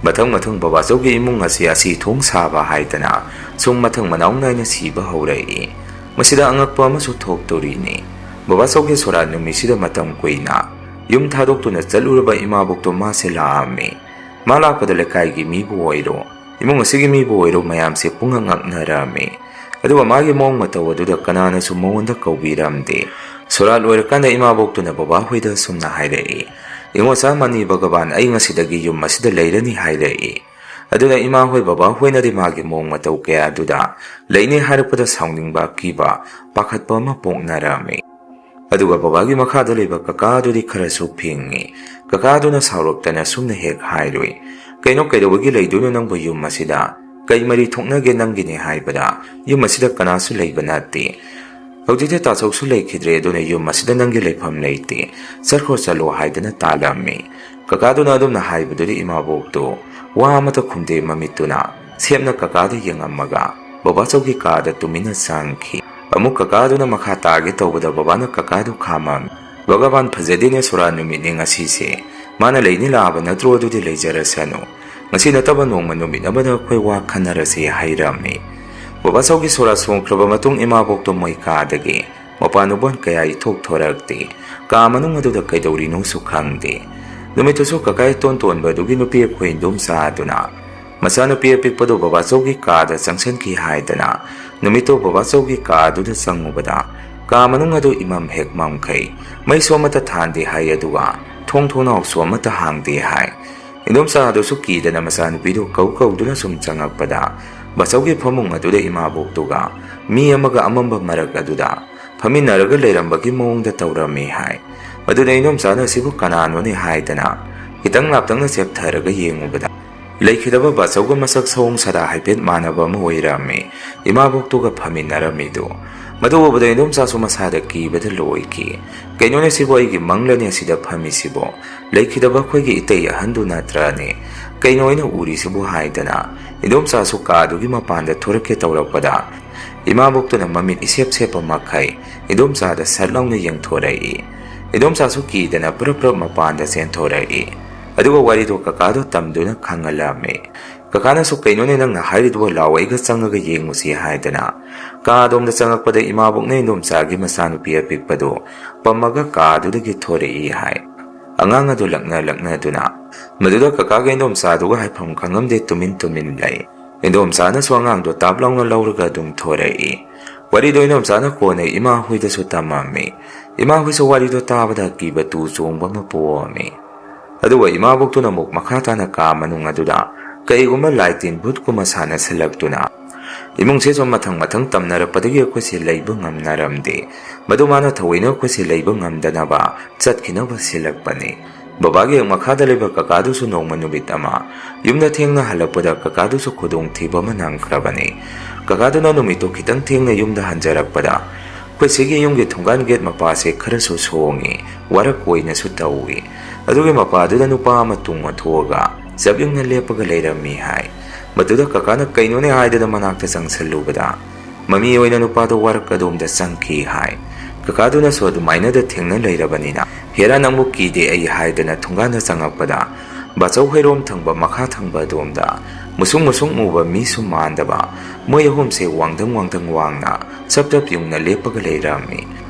ꯃꯊꯪ ꯃꯊꯪ ꯕꯕꯥꯆꯧꯒꯤ ꯏꯃꯨꯡ ꯑꯁꯤ ꯑꯁꯤ ꯊꯣꯡ ꯁꯥꯕ ꯍꯥꯏꯗꯅ ꯁꯨꯝ ꯃꯊꯪ ꯃꯅꯥꯎ ꯅꯥꯏꯅ ꯁꯤꯕ ꯍꯧꯔꯛꯏ꯫ ꯃꯁꯤꯗ ꯑꯉꯛꯄ ꯑꯃꯁꯨ ꯊꯣꯛꯇꯣꯔꯤꯅꯤ꯫ ꯕꯕꯥꯆꯧꯒꯤ ꯁꯣꯔꯥꯠ ꯅꯨꯃꯤꯠꯁꯤꯗ ꯃꯇꯝ ꯀꯨꯏꯅ ꯌꯨꯝ ꯊꯥꯗꯣꯛꯇꯨꯅ ꯆꯠꯂꯨꯔꯕ ꯏꯃꯥꯕꯣꯛꯇꯣ ꯃꯥꯁꯦ ꯂꯥꯛꯑꯝꯃꯤ꯫ ꯃꯥ ꯂꯥꯛꯄꯗ ꯂꯩꯀꯥꯏꯒꯤ ꯃꯤꯕꯨ ꯑꯣꯏꯔꯣ, ꯏꯃꯨꯡ ꯑꯁꯤꯒꯤ ꯃꯤꯕꯨ ꯑꯣꯏꯔꯣ, ꯃꯌꯥꯝꯁꯦ ꯄꯨꯡꯉꯛ ꯉꯛꯅꯔꯝꯃꯤ꯫ ꯑꯗꯨꯒ ꯃꯥꯒꯤ ꯃꯑꯣꯡ ꯃꯇꯧ ꯑꯗꯨꯗ ꯀꯅꯥꯅꯁꯨ ꯃꯉꯣꯟꯗ ꯀꯧꯕꯤꯔꯝꯗꯦ꯫ ꯁꯣꯔꯥꯠ ꯂꯣꯏꯔꯀꯥꯟꯗ ꯏꯃꯥꯕꯣꯛꯇꯨꯅ ꯕꯕꯥꯍꯣꯏꯗ ꯑꯁꯨꯝꯅ ꯍꯥꯏꯔꯛꯏ, "ꯏꯉꯣꯆꯥ ꯃꯅꯤ ꯚꯒꯕꯥꯟ, ꯑꯩ ꯉꯁꯤꯗꯒꯤ ꯌꯨꯝ ꯑꯁꯤꯗ ꯂꯩꯔꯅꯤ" ꯍꯥꯏꯔꯛꯏ꯫ ꯑꯗꯨꯅ ꯏꯃꯥꯍꯣꯏ ꯕꯕꯥꯍꯣꯏꯅꯗꯤ ꯃꯥꯒꯤ ꯃꯑꯣꯡ ꯃꯇꯧ ꯀꯌꯥ ꯑꯗꯨꯗ ꯂꯩꯅꯤ ꯍꯥꯏꯔꯛꯄꯗ ꯁꯥꯎꯅꯤꯡꯕ, ꯑꯀꯤꯕ, ꯄꯥꯈꯠꯄ ꯑꯃ ꯄꯣꯛꯅꯔꯝꯃꯤ꯫ ꯑꯗꯨꯒ ꯕꯕꯥꯒꯤ ꯃꯈꯥꯗ ꯂꯩꯕ ꯀꯀꯥ ꯑꯗꯨꯗꯤ ꯈꯔꯁꯨ ꯐꯤꯡꯉꯤ꯫ ꯀꯀꯥ ꯑꯗꯨꯅ ꯁꯥꯎꯔꯛꯇꯅ ꯁꯨꯝꯅ ꯍꯦꯛ ꯍꯥꯏꯔꯨꯏ, "ꯀꯩꯅꯣ, ꯀꯩꯗꯧꯕꯒꯤ ꯂꯩꯗꯣꯏꯅꯣ ꯅꯪꯕꯨ ꯌꯨꯝ ꯑꯁꯤꯗ? ꯀꯩ ꯃꯔꯤ ꯊꯣꯛꯅꯒꯦ ꯅꯪꯒꯤꯅꯦ ꯍꯥꯏꯕꯗ? ꯌꯨꯝ ꯑꯁꯤꯗ ꯀꯅꯥꯁꯨ ꯂꯩꯕ ꯅꯠꯇꯦ꯫ ꯍꯧꯖꯤꯛꯇꯤ ꯇꯥꯆꯧꯁꯨ ꯂꯩꯈꯤꯗ꯭ꯔꯦ, ꯑꯗꯨꯅ ꯌꯨꯝ ꯑꯁꯤꯗ ꯅꯪꯒꯤ ꯂꯩꯐꯝ ꯂꯩꯇꯦ꯫ ꯆꯠꯈ꯭ꯔꯣ ꯆꯠꯂꯣ" ꯍꯥꯏꯗꯅ ꯇꯥꯜꯂꯝꯃꯤ꯫ ꯀꯀꯥꯗꯨꯅ ꯑꯗꯨꯝꯅ ꯍꯥꯏꯕꯗꯨꯗ ꯏꯃꯥꯕꯣꯛꯇꯨ ꯋꯥ ꯑꯃꯠꯇ ꯈꯨꯝꯗꯦ, ꯃꯃꯤꯠꯇꯨꯅ ꯁꯦꯞꯅ ꯀꯀꯥꯗ ꯌꯦꯡꯉꯝꯃꯒ ꯕꯕꯥꯆꯧꯒꯤ ꯀꯥꯗ ꯇꯨꯃꯤꯟꯅ ꯆꯪꯈꯤ꯫ ꯑꯃꯨꯛ ꯀꯀꯥꯗꯨꯅ ꯃꯈꯥ ꯇꯥꯒꯦ ꯇꯧꯕꯗ ꯕꯕꯥꯅ ꯀꯀꯥꯗꯨ ꯈꯥꯝꯃꯝꯃꯤ꯫ "ꯚꯒꯕꯥꯟ, ꯐꯖꯗꯦꯅꯦ, ꯁꯣꯔꯥ ꯅꯨꯃꯤꯠꯅꯦ ꯉꯁꯤꯁꯦ꯫ ꯃꯥꯅ ꯂꯩꯅꯤ ꯂꯥꯛꯑꯕ ꯅꯠꯇ꯭ꯔꯣ? ꯑꯗꯨꯗꯤ ꯂꯩꯖꯔꯁꯅꯨ꯫ ꯉꯁꯤ ꯅꯠꯇꯕ ꯅꯣꯡꯃ ꯅꯨꯃꯤꯠ ꯑꯃꯗ ꯑꯩꯈꯣꯏ ꯋꯥ ꯈꯟꯅꯔꯁꯦ" ꯍꯥꯏꯔꯝꯃꯤ꯫ ꯕꯕꯥꯆꯧꯒꯤ ꯁꯣꯔꯥ ꯁꯣꯡꯈ꯭ꯔꯕ ꯃꯇꯨꯡ ꯏꯃꯥꯕꯣꯛꯇꯣ ꯃꯣꯏ ꯀꯥꯗꯒꯤ ꯃꯄꯥꯟ ꯎꯄꯥꯟ ꯀꯌꯥ ꯏꯊꯣꯛ ꯊꯣꯔꯛꯇꯦ꯫ ꯀꯥ ꯃꯅꯨꯡ ꯑꯗꯨꯗ ꯀꯩꯗꯧꯔꯤꯅꯣꯁꯨ ꯈꯪꯗꯦ꯫ ꯅꯨꯃꯤꯠꯇꯨꯁꯨ ꯀꯀꯥ ꯏꯇꯣꯟ ꯇꯣꯟꯕ ꯑꯗꯨꯒꯤ ꯅꯨꯄꯤ ꯑꯩꯈꯣꯏ ꯏꯟꯗꯣꯝꯆꯥ ꯑꯗꯨꯅ ꯃꯆꯥꯅꯨꯄꯤ ꯑꯄꯤꯛꯄꯗꯨ ꯕꯕꯥꯆꯧꯒꯤ ꯀꯥꯗ ꯆꯪꯁꯤꯟꯈꯤ ꯍꯥꯏꯗꯅ ꯅꯨꯃꯤꯠꯇꯨ ꯕꯕꯥꯆꯧꯒꯤ ꯀꯥ ꯑꯗꯨꯗ ꯆꯪꯉꯨꯕꯗ ꯀꯥ ꯃꯅꯨꯡ ꯑꯗꯨ ꯏꯃꯝ ꯍꯦꯛ ꯃꯝꯈꯩ꯫ ꯃꯩꯁꯨ ꯑꯃꯠꯇ ꯊꯥꯟꯗꯦ ꯍꯥꯏ, ꯑꯗꯨꯒ ꯊꯣꯡ ꯊꯣꯡꯅꯥꯎꯁꯨ ꯑꯃꯠꯇ ꯍꯥꯡꯗꯦ ꯍꯥꯏ꯫ ꯏꯟꯗꯣꯝꯆꯥ ꯑꯗꯨꯁꯨ ꯀꯤꯗꯅ ꯃꯆꯥꯅꯨꯄꯤꯗꯨ ꯀꯧ ꯀꯧꯗꯨꯅ ꯁꯨꯝ ꯆꯪꯉꯛꯄꯗ ꯕꯥꯆꯧꯒꯤ ꯐꯃꯨꯡ ꯑꯗꯨꯗ ꯏꯃꯥꯕꯣꯛꯇꯨꯒ ꯃꯤ ꯑꯃꯒ ꯑꯃꯝꯕ ꯃꯔꯛ ꯑꯗꯨꯗ ꯐꯝꯃꯤꯟꯅꯔꯒ ꯂꯩꯔꯝꯕꯒꯤ ꯃꯑꯣꯡꯗ ꯇꯧꯔꯝꯃꯤ ꯍꯥꯏ꯫ ꯃꯗꯨꯗ ꯏꯟꯗꯣꯝꯆꯥꯅ "ꯁꯤꯕꯨ ꯀꯅꯥꯅꯣꯅꯦ?" ꯍꯥꯏꯗꯅ ꯈꯤꯇꯪ ꯂꯥꯞꯇꯛꯅ ꯆꯦꯞꯊꯔꯒ ꯌꯦꯡꯉꯨꯕꯗ ꯂꯩꯈꯤꯗꯕ ꯕꯥꯆꯧꯒ ꯃꯁꯛ ꯁꯑꯣꯡ ꯁꯥꯗꯥ ꯍꯥꯏꯐꯦꯠ ꯃꯥꯟꯅꯕ ꯑꯃ ꯑꯣꯏꯔꯝꯃꯤ ꯏꯃꯥꯕꯣꯛꯇꯨꯒ ꯐꯝꯃꯤꯟꯅꯔꯝꯃꯤꯗꯨ꯫ ꯃꯗꯨ ꯎꯕꯗ ꯏꯟꯗꯣꯝꯆꯥꯁꯨ ꯃꯁꯥꯗ ꯀꯤꯕꯗ ꯂꯣꯏꯈꯤ꯫ "ꯀꯩꯅꯣꯅꯦ ꯁꯤꯕꯨ, ꯑꯩꯒꯤ ꯃꯪꯂꯅꯦ ꯑꯁꯤꯗ ꯐꯝꯃꯤꯁꯤꯕꯨ? ꯂꯩꯈꯤꯗꯕ ꯑꯩꯈꯣꯏꯒꯤ ꯏꯇꯩ ꯑꯍꯟꯗꯨ ꯅꯠꯇ꯭ꯔꯅꯦ? ꯀꯩꯅꯣ ꯑꯩꯅ ꯎꯔꯤꯁꯤꯕꯨ?" ꯍꯥꯏꯗꯅ ꯏꯟꯗꯣꯝꯆꯥꯁꯨ ꯀꯥꯗꯨꯒꯤ ꯃꯄꯥꯟꯗ ꯊꯣꯔꯛꯀꯦ ꯇꯧꯔꯛꯄꯗ ꯏꯃꯥꯕꯣꯛꯇꯨꯅ ꯃꯃꯤꯠ ꯏꯁꯦꯞ ꯁꯦꯞꯄ ꯃꯈꯩ ꯏꯟꯗꯣꯝꯆꯥꯗ ꯁꯠ ꯂꯥꯎꯅ ꯌꯦꯡꯊꯣꯔꯛꯏ꯫ ꯏꯟꯗꯣꯝꯆꯥꯁꯨ ꯀꯤꯗꯅ ꯄ꯭ꯔꯞ ꯄ꯭ꯔꯞ ꯃꯄꯥꯟꯗ ꯆꯦꯟꯊꯣꯔꯛꯏ꯫ ꯑꯗꯨꯒ ꯋꯥꯔꯤꯗꯣ ꯀꯀꯥꯗꯣ ꯇꯝꯗꯨꯅ ꯈꯪꯍꯜꯂꯝꯃꯤ꯫ ꯀꯀꯥꯅꯁꯨ "ꯀꯩꯅꯣꯅꯦ ꯅꯪꯅ ꯍꯥꯏꯔꯤꯗꯨꯕꯨ? ꯂꯥꯎ, ꯑꯩꯒ ꯆꯪꯉꯒ ꯌꯦꯡꯉꯨꯁꯤ" ꯍꯥꯏꯗꯅ ꯀꯥ ꯑꯗꯣꯝꯗ ꯆꯪꯉꯛꯄꯗ ꯏꯃꯥꯕꯣꯛꯅ ꯏꯟꯗꯣꯝꯆꯥꯒꯤ ꯃꯆꯥꯅꯨꯄꯤ ꯑꯄꯤꯛꯄꯗꯨ ꯄꯝꯃꯒ ꯀꯥꯗꯨꯗꯒꯤ ꯊꯣꯔꯛꯏ ꯍꯥꯏ꯫ ꯑꯉꯥꯡ ꯑꯗꯨ ꯂꯛꯅ ꯂꯛꯅꯗꯨꯅ꯫ ꯃꯗꯨꯗ ꯀꯀꯥꯒ ꯏꯟꯗꯣꯝꯆꯥꯗꯨꯒ ꯍꯥꯏꯐꯝ ꯈꯪꯉꯝꯗꯦ, ꯇꯨꯃꯤꯟ ꯇꯨꯃꯤꯟ ꯂꯩ꯫ ꯏꯟꯗꯣꯝꯆꯥꯅꯁꯨ ꯑꯉꯥꯡꯗꯣ ꯇꯥꯞ ꯂꯥꯎꯅ ꯂꯧꯔꯒ ꯑꯗꯨꯝ ꯊꯣꯔꯛꯏ꯫ ꯋꯥꯔꯤꯗꯣ ꯏꯟꯗꯣꯝꯆꯥꯅ ꯀꯣꯟꯅ ꯏꯃꯥ ꯍꯣꯏꯗꯁꯨ ꯇꯝꯃꯝꯃꯤ꯫ ꯏꯃꯥ ꯍꯣꯏꯁꯨ ꯋꯥꯔꯤꯗꯣ ꯇꯥꯕꯗ ꯑꯀꯤꯕ ꯇꯨ ꯆꯣꯡꯕ ꯑꯃ ꯄꯣꯛꯑꯝꯃꯤ꯫ ꯑꯗꯨꯒ ꯏꯃꯥꯕꯣꯛꯇꯨꯅ ꯑꯃꯨꯛ ꯃꯈꯥ ꯇꯥꯅ ꯀꯥ ꯃꯅꯨꯡ ꯑꯗꯨꯗ ꯀꯩꯒꯨꯝꯕ ꯂꯥꯏ ꯇꯤꯟ ꯚꯨꯠꯀꯨꯝꯕ ꯁꯥꯟꯅꯁꯤꯜꯂꯛꯇꯨꯅ ꯏꯃꯨꯡꯁꯦ ꯁꯨꯝ ꯃꯊꯪ ꯃꯊꯪ ꯇꯝꯅꯔꯛꯄꯗꯒꯤ ꯑꯩꯈꯣꯏꯁꯦ ꯂꯩꯕ ꯉꯝꯅꯔꯝꯗꯦ꯫ ꯃꯗꯨ ꯃꯥꯅ ꯊꯑꯣꯏꯅ ꯑꯩꯈꯣꯏꯁꯦ ꯂꯩꯕ ꯉꯝꯗꯅꯕ ꯆꯠꯈꯤꯅꯕ ꯁꯤꯜꯂꯛꯄꯅꯤ꯫ ꯕꯕꯥꯒꯤ ꯍꯦꯛ ꯃꯈꯥꯗ ꯂꯩꯕ ꯀꯀꯥꯗꯨꯁꯨ ꯅꯣꯡꯃ ꯅꯨꯃꯤꯠ ꯑꯃ ꯌꯨꯝꯗ ꯊꯦꯡꯅ ꯍꯜꯂꯛꯄꯗ ꯀꯀꯥꯗꯨꯁꯨ ꯈꯨꯗꯣꯡꯊꯤꯕ ꯑꯃ ꯅꯪꯈ꯭ꯔꯕꯅꯤ꯫ ꯀꯀꯥꯗꯨꯅ ꯅꯨꯃꯤꯠꯇꯨ ꯈꯤꯇꯪ ꯊꯦꯡꯅ ꯌꯨꯝꯗ ꯍꯟꯖꯔꯛꯄꯗ ꯑꯩꯈꯣꯏ ꯁꯤꯒꯤ ꯌꯨꯝꯒꯤ ꯊꯣꯡꯒꯥꯟ ꯒꯦꯠ ꯃꯄꯥꯁꯦ ꯈꯔꯁꯨ ꯁꯣꯡꯉꯤ, ꯋꯥꯔꯛ ꯑꯣꯏꯅꯁꯨ ꯇꯧꯏ꯫ ꯑꯗꯨꯒꯤ ꯃꯄꯥꯗꯨꯗ ꯅꯨꯄꯥ ꯑꯃ ꯇꯨꯡ ꯑꯣꯟꯊꯣꯛꯑꯒ ꯆꯞ ꯌꯨꯡꯅ ꯂꯦꯞꯄꯒ ꯂꯩꯔꯝꯃꯤ ꯍꯥꯏ꯫ ꯃꯗꯨꯗ ꯀꯀꯥꯅ "ꯀꯩꯅꯣꯅꯦ?" ꯍꯥꯏꯗꯅ ꯃꯅꯥꯛꯇ ꯆꯪꯁꯤꯜꯂꯨꯕꯗ ꯃꯃꯤ ꯑꯣꯏꯅ ꯅꯨꯄꯥꯗꯣ ꯋꯥꯔꯛ ꯑꯗꯣꯝꯗ ꯆꯪꯈꯤ ꯍꯥꯏ꯫ ꯀꯀꯥꯗꯨꯅꯁꯨ ꯑꯗꯨꯃꯥꯏꯅꯗ ꯊꯦꯡꯅ ꯂꯩꯔꯕꯅꯤꯅ "ꯍꯦꯔꯥ, ꯅꯪꯕꯨ ꯀꯤꯗꯦ ꯑꯩ" ꯍꯥꯏꯗꯅ ꯊꯣꯡꯒꯥꯟꯗ ꯆꯪꯉꯛꯄꯗ ꯕꯥꯆꯧ ꯍꯩꯔꯣꯝ ꯊꯪꯕ ꯃꯈꯥ ꯊꯪꯕ ꯑꯗꯣꯝꯗ ꯃꯨꯁꯨꯛ ꯃꯨꯁꯨꯛ ꯃꯨꯕ ꯃꯤꯁꯨ ꯃꯥꯟꯗꯕ ꯃꯣꯏ ꯑꯍꯨꯝꯁꯦ ꯋꯥꯡꯗꯪ ꯋꯥꯡꯗꯪ ꯋꯥꯡꯅ ꯆꯞ ꯆꯞ ꯌꯨꯡꯅ ꯂꯦꯞꯄꯒ ꯂꯩꯔꯝꯃꯤ꯫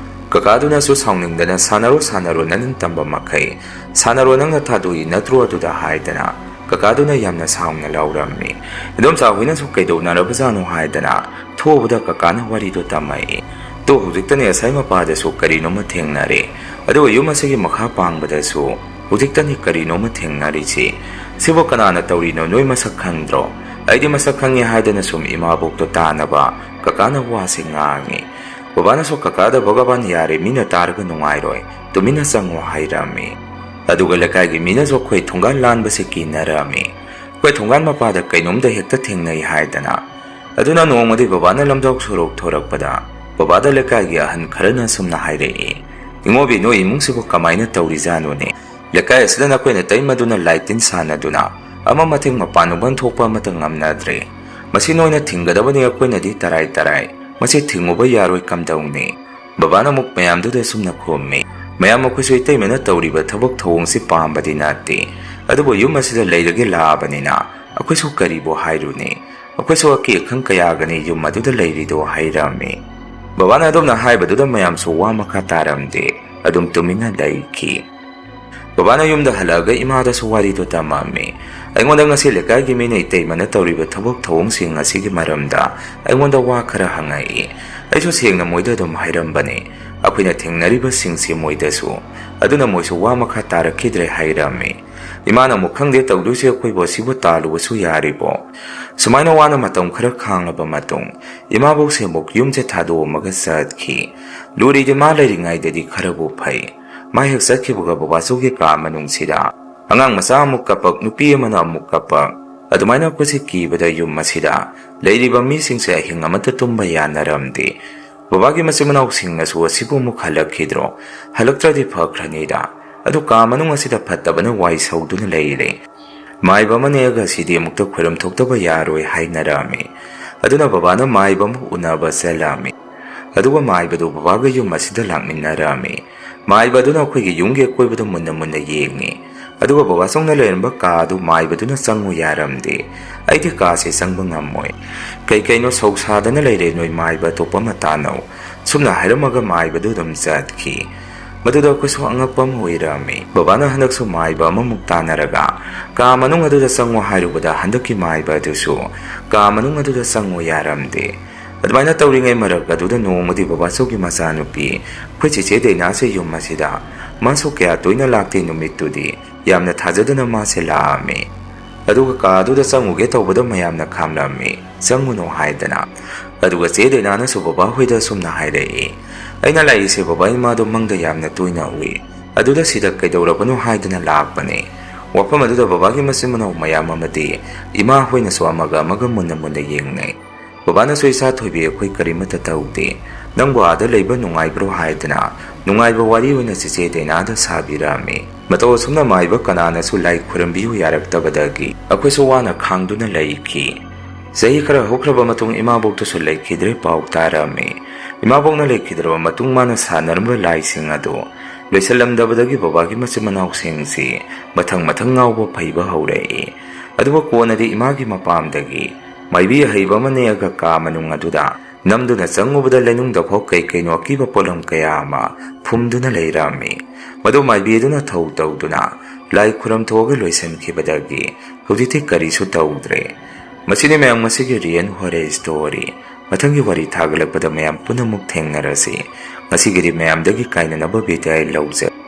ꯀꯀꯥꯗꯨꯅꯁꯨ ꯁꯥꯎꯅꯤꯡꯗꯅ, "ꯁꯥꯟꯅꯔꯣ, ꯁꯥꯟꯅꯔꯣ, ꯅꯅꯤꯡ ꯇꯝꯕ ꯃꯈꯩ, ꯁꯥꯟꯅꯔꯣ, ꯅꯪꯅ ꯊꯥꯗꯣꯛꯏ ꯅꯠꯇ꯭ꯔꯣ ꯑꯗꯨꯗ?" ꯍꯥꯏꯗꯅ ꯀꯀꯥꯗꯨꯅ ꯌꯥꯝꯅ ꯁꯥꯎꯅ ꯂꯥꯎꯔꯝꯃꯤ꯫ ꯏꯗꯣꯝꯆꯥ ꯍꯣꯏꯅꯁꯨ "ꯀꯩꯗꯧꯅꯔꯕꯖꯥꯠꯅꯣ?" ꯍꯥꯏꯗꯅ ꯊꯣꯛꯎꯕꯗ ꯀꯀꯥꯅ ꯋꯥꯔꯤꯗꯣ ꯇꯝꯃꯛꯏ꯫ "ꯇꯣ, ꯍꯧꯖꯤꯛꯇꯅꯦ ꯑꯁꯥꯏ ꯃꯄꯥꯗꯁꯨ ꯀꯔꯤꯅꯣꯃ ꯊꯦꯡꯅꯔꯦ, ꯑꯗꯨꯒ ꯌꯨꯝ ꯑꯁꯤꯒꯤ ꯃꯈꯥ ꯄꯥꯡꯕꯗꯁꯨ ꯍꯧꯖꯤꯛꯇꯅꯤ ꯀꯔꯤꯅꯣꯃ ꯊꯦꯡꯅꯔꯤꯁꯤ꯫ ꯁꯤꯕꯨ ꯀꯅꯥꯅ ꯇꯧꯔꯤꯅꯣ? ꯅꯣꯏ ꯃꯁꯛ ꯈꯪꯗ꯭ꯔꯣ?" "ꯑꯩꯗꯤ ꯃꯁꯛ ꯈꯪꯉꯦ" ꯍꯥꯏꯗꯅ ꯁꯨꯝ ꯏꯃꯥꯕꯣꯛꯇꯣ ꯇꯥꯅꯕ ꯀꯀꯥꯅ ꯋꯥꯁꯦ ꯉꯥꯡꯉꯤ꯫ ꯕꯕꯥꯅꯁꯨ ꯀꯀꯥꯗ, "ꯚꯒꯕꯥꯟ, ꯌꯥꯔꯦ, ꯃꯤꯅ ꯇꯥꯔꯒ ꯅꯨꯡꯉꯥꯏꯔꯣꯏ, ꯇꯨꯃꯤꯟꯅ ꯆꯪꯉꯣ" ꯍꯥꯏꯔꯝꯃꯤ꯫ ꯑꯗꯨꯒ ꯂꯩꯀꯥꯏꯒꯤ ꯃꯤꯅꯁꯨ ꯑꯩꯈꯣꯏ ꯊꯣꯡꯒꯥꯟ ꯂꯥꯟꯕꯁꯦ ꯀꯤꯅꯔꯝꯃꯤ꯫ "ꯑꯩꯈꯣꯏ ꯊꯣꯡꯒꯥꯟ ꯃꯄꯥꯗ ꯀꯩꯅꯣꯝꯗ ꯍꯦꯛꯇ ꯊꯦꯡꯅꯩ" ꯍꯥꯏꯗꯅ꯫ ꯑꯗꯨꯅ ꯅꯣꯡꯃꯗꯤ ꯕꯕꯥꯅ ꯂꯝꯖꯥꯎ ꯁꯣꯔꯣꯛ ꯊꯣꯔꯛꯄꯗ ꯕꯕꯥꯗ ꯂꯩꯀꯥꯏꯒꯤ ꯑꯍꯟ ꯈꯔꯅ ꯁꯨꯝꯅ ꯍꯥꯏꯔꯛꯏ, "ꯏꯉꯣꯕꯤ, ꯅꯣꯏ ꯏꯃꯨꯡꯁꯤꯕꯨ ꯀꯃꯥꯏꯅ ꯇꯧꯔꯤꯖꯥꯠꯅꯣꯅꯦ? ꯂꯩꯀꯥꯏ ꯑꯁꯤꯗ ꯅꯈꯣꯏꯅ ꯇꯩꯃꯗꯨꯅ ꯂꯥꯏ ꯇꯤꯟ ꯁꯥꯟꯅꯗꯨꯅ ꯑꯃ ꯃꯇꯦꯡ ꯃꯄꯥꯟ ꯅꯨꯡꯕꯟ ꯊꯣꯛꯄ ꯑꯃꯠꯇ ꯉꯝꯅꯗ꯭ꯔꯦ꯫ ꯃꯁꯤ ꯅꯣꯏꯅ ꯊꯤꯡꯒꯗꯕꯅꯤ, ꯑꯩꯈꯣꯏꯅꯗꯤ ꯇꯔꯥꯏ ꯇꯔꯥꯏ꯫ ꯃꯁꯤ ꯊꯤꯡꯉꯨꯕ ꯌꯥꯔꯣꯏ, ꯀꯝꯗꯧꯅꯤ?" ꯕꯕꯥꯅ ꯑꯃꯨꯛ ꯃꯌꯥꯝꯗꯨꯗ ꯁꯨꯝꯅ ꯈꯨꯝꯃꯤ, "ꯃꯌꯥꯝ, ꯑꯩꯈꯣꯏꯁꯨ ꯏꯇꯩꯃꯅ ꯇꯧꯔꯤꯕ ꯊꯕꯛ ꯊꯧꯑꯣꯡꯁꯤ ꯄꯥꯝꯕꯗꯤ ꯅꯠꯇꯦ, ꯑꯗꯨꯕꯨ ꯌꯨꯝ ꯑꯁꯤꯗ ꯂꯩꯔꯒꯦ ꯂꯥꯛꯑꯕꯅꯤꯅ ꯑꯩꯈꯣꯏꯁꯨ ꯀꯔꯤꯕꯨ ꯍꯥꯏꯔꯨꯅꯤ? ꯑꯩꯈꯣꯏꯁꯨ ꯑꯀꯤ ꯑꯈꯪ ꯀꯌꯥꯒꯅꯤ ꯌꯨꯝ ꯑꯗꯨꯗ ꯂꯩꯔꯤꯗꯣ" ꯍꯥꯏꯔꯝꯃꯤ꯫ ꯕꯕꯥꯅ ꯑꯗꯨꯝꯅ ꯍꯥꯏꯕꯗꯨꯗ ꯃꯌꯥꯝꯁꯨ ꯋꯥ ꯃꯈꯥ ꯇꯥꯔꯝꯗꯦ, ꯑꯗꯨꯝ ꯇꯨꯃꯤꯟꯅ ꯂꯩꯈꯤ꯫ ꯕꯕꯥꯅ ꯌꯨꯝꯗ ꯍꯜꯂꯛꯑꯒ ꯏꯃꯥꯗꯁꯨ ꯋꯥꯔꯤꯗꯣ ꯇꯝꯃꯝꯃꯤ꯫ ꯑꯩꯉꯣꯟꯗ ꯉꯁꯤ ꯂꯩꯀꯥꯏꯒꯤ ꯃꯤꯅ ꯏꯇꯩꯃꯅ ꯇꯧꯔꯤꯕ ꯊꯕꯛ ꯊꯧꯑꯣꯡꯁꯤꯡ ꯑꯁꯤꯒꯤ ꯃꯔꯝꯗ ꯑꯩꯉꯣꯟꯗ ꯋꯥ ꯈꯔ ꯍꯪꯉꯛꯏ꯫ ꯑꯩꯁꯨ ꯁꯦꯡꯅ ꯃꯣꯏꯗ ꯑꯗꯨꯝ ꯍꯥꯏꯔꯝꯕꯅꯤ, ꯑꯩꯈꯣꯏꯅ ꯊꯦꯡꯅꯔꯤꯕꯁꯤꯡꯁꯤ ꯃꯣꯏꯗꯁꯨ꯫ ꯑꯗꯨꯅ ꯃꯣꯏꯁꯨ ꯋꯥ ꯃꯈꯥ ꯇꯥꯔꯛꯈꯤꯗ꯭ꯔꯦ ꯍꯥꯏꯔꯝꯃꯤ꯫ ꯏꯃꯥꯅ ꯑꯃꯨꯛ, "ꯈꯪꯗꯦ ꯇꯧꯗꯣꯏꯁꯦ, ꯑꯩꯈꯣꯏꯕꯨ ꯑꯁꯤꯕꯨ ꯇꯥꯜꯂꯨꯕꯁꯨ ꯌꯥꯔꯤꯕꯣ?" ꯁꯨꯃꯥꯏꯅ ꯋꯥꯅ ꯃꯇꯝ ꯈꯔ ꯈꯥꯡꯂꯕ ꯃꯇꯨꯡ, ꯏꯃꯥꯕꯣꯛꯁꯦ ꯑꯃꯨꯛ ꯌꯨꯝꯁꯦ ꯊꯥꯗꯣꯛꯑꯝꯃꯒ ꯆꯠꯈꯤ꯫ ꯂꯨꯔꯤꯗꯤ ꯃꯥ ꯂꯩꯔꯤꯉꯩꯗꯗꯤ ꯈꯔꯕꯨ ꯐꯩ꯫ ꯃꯥ ꯍꯦꯛ ꯆꯠꯈꯤꯕꯒ ꯕꯕꯥꯆꯧꯒꯤ ꯀꯥ ꯃꯅꯨꯡꯁꯤꯗ ꯑꯉꯥꯡ ꯃꯆꯥ ꯑꯃꯨꯛ ꯀꯞꯄꯛ, ꯅꯨꯄꯤ ꯑꯃꯅ ꯑꯃꯨꯛ ꯀꯞꯄꯛ, ꯑꯗꯨꯃꯥꯏꯅ ꯑꯩꯈꯣꯏꯁꯦ ꯀꯤꯕꯗ ꯌꯨꯝ ꯑꯁꯤꯗ ꯂꯩꯔꯤꯕ ꯃꯤꯁꯤꯡꯁꯦ ꯑꯍꯤꯡ ꯑꯃꯠꯇ ꯇꯨꯝꯕ ꯌꯥꯅꯔꯝꯗꯦ꯫ ꯕꯕꯥꯒꯤ ꯃꯆꯤꯟ ꯃꯅꯥꯎꯁꯤꯡꯅꯁꯨ "ꯑꯁꯤꯕꯨ ꯑꯃꯨꯛ ꯍꯜꯂꯛꯈꯤꯗ꯭ꯔꯣ? ꯍꯜꯂꯛꯇ꯭ꯔꯗꯤ ꯐꯈ꯭ꯔꯅꯤꯗ꯫ ꯑꯗꯨ ꯀꯥ ꯃꯅꯨꯡ ꯑꯁꯤꯗ ꯐꯠꯇꯕꯅ ꯋꯥꯏ ꯁꯧꯗꯨꯅ ꯂꯩꯔꯦ꯫ ꯃꯥꯏꯕ ꯑꯃ ꯅꯦꯛꯑꯒ ꯁꯤꯗꯤ ꯑꯃꯨꯛꯇ ꯈꯣꯏꯔꯝ ꯊꯣꯛꯇꯕ ꯌꯥꯔꯣꯏ" ꯍꯥꯏꯅꯔꯝꯃꯤ꯫ ꯑꯗꯨꯅ ꯕꯕꯥꯅ ꯃꯥꯏꯕ ꯑꯃ ꯎꯅꯕ ꯆꯠꯂꯝꯃꯤ꯫ ꯑꯗꯨꯒ ꯃꯥꯏꯕꯗꯨ ꯕꯕꯥꯒ ꯌꯨꯝ ꯑꯁꯤꯗ ꯂꯥꯛꯃꯤꯟꯅꯔꯝꯃꯤ꯫ ꯃꯥꯏꯕ ꯑꯗꯨꯅ ꯑꯩꯈꯣꯏꯒꯤ ꯌꯨꯝꯒꯤ ꯑꯀꯣꯏꯕꯗ ꯃꯨꯟꯅ ꯃꯨꯟꯅ ꯌꯦꯡꯉꯤ꯫ ꯑꯗꯨꯒ ꯕꯕꯥ ꯆꯧꯅ ꯂꯩꯔꯝꯕ ꯀꯥ ꯑꯗꯨ ꯃꯥꯏꯕꯗꯨꯅ ꯆꯪꯉꯨ ꯌꯥꯔꯝꯗꯦ꯫ "ꯑꯩꯗꯤ ꯀꯥꯁꯦ ꯆꯪꯕ ꯉꯝꯃꯣꯏ꯫ ꯀꯩ ꯀꯩꯅꯣ ꯁꯧ ꯁꯥꯗꯅ ꯂꯩꯔꯦ, ꯅꯣꯏ ꯃꯥꯏꯕ ꯑꯇꯣꯞꯄ ꯑꯃ ꯇꯥꯟꯅꯧ꯫ ꯁꯨꯝꯅ ꯍꯥꯏꯔꯝꯃꯒ ꯃꯥꯏꯕꯗꯨ ꯑꯗꯨꯝ ꯆꯠꯈꯤ꯫ ꯃꯗꯨꯗ ꯑꯩꯈꯣꯏꯁꯨ ꯑꯉꯛꯄ ꯑꯃ ꯑꯣꯏꯔꯝꯃꯤ꯫ ꯕꯕꯥꯅ ꯍꯟꯗꯛꯁꯨ ꯃꯥꯏꯕ ꯑꯃꯃꯨꯛ ꯇꯥꯟꯅꯔꯒ ꯀꯥ ꯃꯅꯨꯡ ꯑꯗꯨꯗ ꯆꯪꯉꯨ ꯍꯥꯏꯔꯨꯕꯗ ꯍꯟꯗꯛꯀꯤ ꯃꯥꯏꯕ ꯑꯗꯨꯁꯨ ꯀꯥ ꯃꯅꯨꯡ ꯑꯗꯨꯗ ꯆꯪꯉꯨ ꯌꯥꯔꯝꯗꯦ꯫ ꯑꯗꯨꯃꯥꯏꯅ ꯇꯧꯔꯤꯉꯩ ꯃꯔꯛ ꯑꯗꯨꯗ ꯅꯣꯡꯃꯗꯤ ꯕꯕꯥꯆꯧꯒꯤ ꯃꯆꯥꯅꯨꯄꯤ ꯑꯩꯈꯣꯏ ꯆꯦꯆꯦ ꯗꯩꯅꯥꯁꯦ ꯌꯨꯝ ꯑꯁꯤꯗ ꯃꯥꯁꯨ ꯀꯌꯥ ꯇꯣꯏꯅ ꯂꯥꯛꯇꯦ ꯅꯨꯃꯤꯠꯇꯨꯗꯤ꯫ ꯌꯥꯝꯅ ꯊꯥꯖꯗꯅ ꯃꯥꯁꯦ ꯂꯥꯛꯑꯝꯃꯤ꯫ ꯑꯗꯨꯒ ꯀꯥ ꯑꯗꯨꯗ ꯆꯪꯉꯨꯒꯦ ꯇꯧꯕꯗ ꯃꯌꯥꯝꯅ ꯈꯥꯝꯂꯝꯃꯤ, "ꯆꯪꯉꯨꯅꯨ" ꯍꯥꯏꯗꯅ꯫ ꯑꯗꯨꯒ ꯆꯦ ꯗꯩꯅꯥꯅꯁꯨ ꯕꯕꯥ ꯍꯣꯏꯗ ꯑꯁꯨꯝꯅ ꯍꯥꯏꯔꯛꯏ, "ꯑꯩꯅ ꯂꯥꯛꯏꯁꯦ ꯕꯕꯥ ꯏꯃꯥꯗꯣ ꯃꯪꯗ ꯌꯥꯝꯅ ꯇꯣꯏꯅ ꯎꯏ꯫ ꯑꯗꯨꯗ ꯁꯤꯗ ꯀꯩꯗꯧꯔꯕꯅꯣ ꯍꯥꯏꯗꯅ ꯂꯥꯛꯄꯅꯦ꯫" ꯋꯥꯐꯝ ꯑꯗꯨꯗ ꯕꯕꯥꯒꯤ ꯃꯆꯤꯟ ꯃꯅꯥꯎ ꯃꯌꯥꯝ ꯑꯃꯗꯤ ꯏꯃꯥ ꯍꯣꯏꯅꯁꯨ ꯑꯃꯒ ꯑꯃꯒ ꯃꯨꯟꯅ ꯃꯨꯟꯅ ꯌꯦꯡꯅꯩ꯫ ꯕꯕꯥꯅꯁꯨ, "ꯏꯆꯥ ꯊꯣꯏꯕꯤ, ꯑꯩꯈꯣꯏ ꯀꯔꯤꯃꯠꯇ ꯇꯧꯗꯦ꯫ ꯅꯪꯕꯨ ꯑꯥꯗ ꯂꯩꯕ ꯅꯨꯡꯉꯥꯏꯕ꯭ꯔꯣ?" ꯍꯥꯏꯗꯅ ꯅꯨꯡꯉꯥꯏꯕ ꯋꯥꯔꯤ ꯑꯣꯏꯅ ꯆꯦꯆꯦ ꯗꯩꯅꯥꯗ ꯁꯥꯕꯤꯔꯝꯃꯤ꯫ ꯃꯇꯧ ꯑꯁꯨꯝꯅ ꯃꯥꯏꯕ ꯀꯅꯥꯅꯁꯨ ꯂꯥꯏ ꯈꯨꯔꯨꯝꯕꯤꯌꯨ ꯌꯥꯔꯛꯇꯕꯗꯒꯤ ꯑꯩꯈꯣꯏꯁꯨ ꯋꯥꯅ ꯈꯥꯡꯗꯨꯅ ꯂꯩꯈꯤ꯫ ꯆꯍꯤ ꯈꯔ ꯍꯧꯈ꯭ꯔꯕ ꯃꯇꯨꯡ ꯏꯃꯥꯕꯣꯛꯇꯨꯁꯨ ꯂꯩꯈꯤꯗ꯭ꯔꯦ ꯄꯥꯎ ꯇꯥꯔꯝꯃꯤ꯫ ꯏꯃꯥꯕꯣꯛꯅ ꯂꯩꯈꯤꯗ꯭ꯔꯕ ꯃꯇꯨꯡ ꯃꯥꯅ ꯁꯥꯟꯅꯔꯝꯕ ꯂꯥꯏꯁꯤꯡ ꯑꯗꯨ ꯂꯣꯏꯁꯤꯜꯂꯝꯗꯕꯗꯒꯤ ꯕꯕꯥꯒꯤ ꯃꯆꯤꯟ ꯃꯅꯥꯎꯁꯤꯡꯁꯤ ꯃꯊꯪ ꯃꯊꯪ ꯉꯥꯎꯕ ꯐꯩꯕ ꯍꯧꯔꯛꯏ꯫ ꯑꯗꯨꯒ ꯀꯣꯟꯅꯗꯤ ꯏꯃꯥꯒꯤ ꯃꯄꯥꯝꯗꯒꯤ ꯃꯥꯏꯕꯤ ꯑꯍꯩꯕ ꯑꯃ ꯅꯦꯛꯑꯒ ꯀꯥ ꯃꯅꯨꯡ ꯑꯗꯨꯗ ꯅꯝꯗꯨꯅ ꯆꯪꯉꯨꯕꯗ ꯂꯩꯅꯨꯡꯗ ꯐꯥꯎ ꯀꯩ ꯀꯩꯅꯣ ꯑꯀꯤꯕ ꯄꯣꯠꯂꯝ ꯀꯌꯥ ꯑꯃ ꯐꯨꯝꯗꯨꯅ ꯂꯩꯔꯝꯃꯤ꯫ ꯃꯗꯨ ꯃꯥꯏꯕꯤ ꯑꯗꯨꯅ ꯊꯧ ꯇꯧꯗꯨꯅ ꯂꯥꯏ ꯈꯨꯔꯝ ꯊꯣꯛꯑꯒ ꯂꯣꯏꯁꯤꯟꯈꯤꯕꯗꯒꯤ ꯍꯧꯖꯤꯛꯇꯤ ꯀꯔꯤꯁꯨ ꯇꯧꯗ꯭ꯔꯦ꯫ ꯃꯁꯤꯅꯤ ꯃꯌꯥꯝ ꯉꯁꯤꯒꯤ real horror story꯫ ꯃꯊꯪꯒꯤ ꯋꯥꯔꯤ ꯊꯥꯒꯠꯂꯛꯄꯗ ꯃꯌꯥꯝ ꯄꯨꯝꯅꯃꯛ ꯊꯦꯡꯅꯔꯁꯤ꯫ ꯉꯁꯤꯒꯤꯗꯤ ꯃꯌꯥꯝꯗꯒꯤ ꯀꯥꯏꯅꯅꯕ ꯕꯤꯗꯥꯏ ꯂꯧꯖꯔꯦ꯫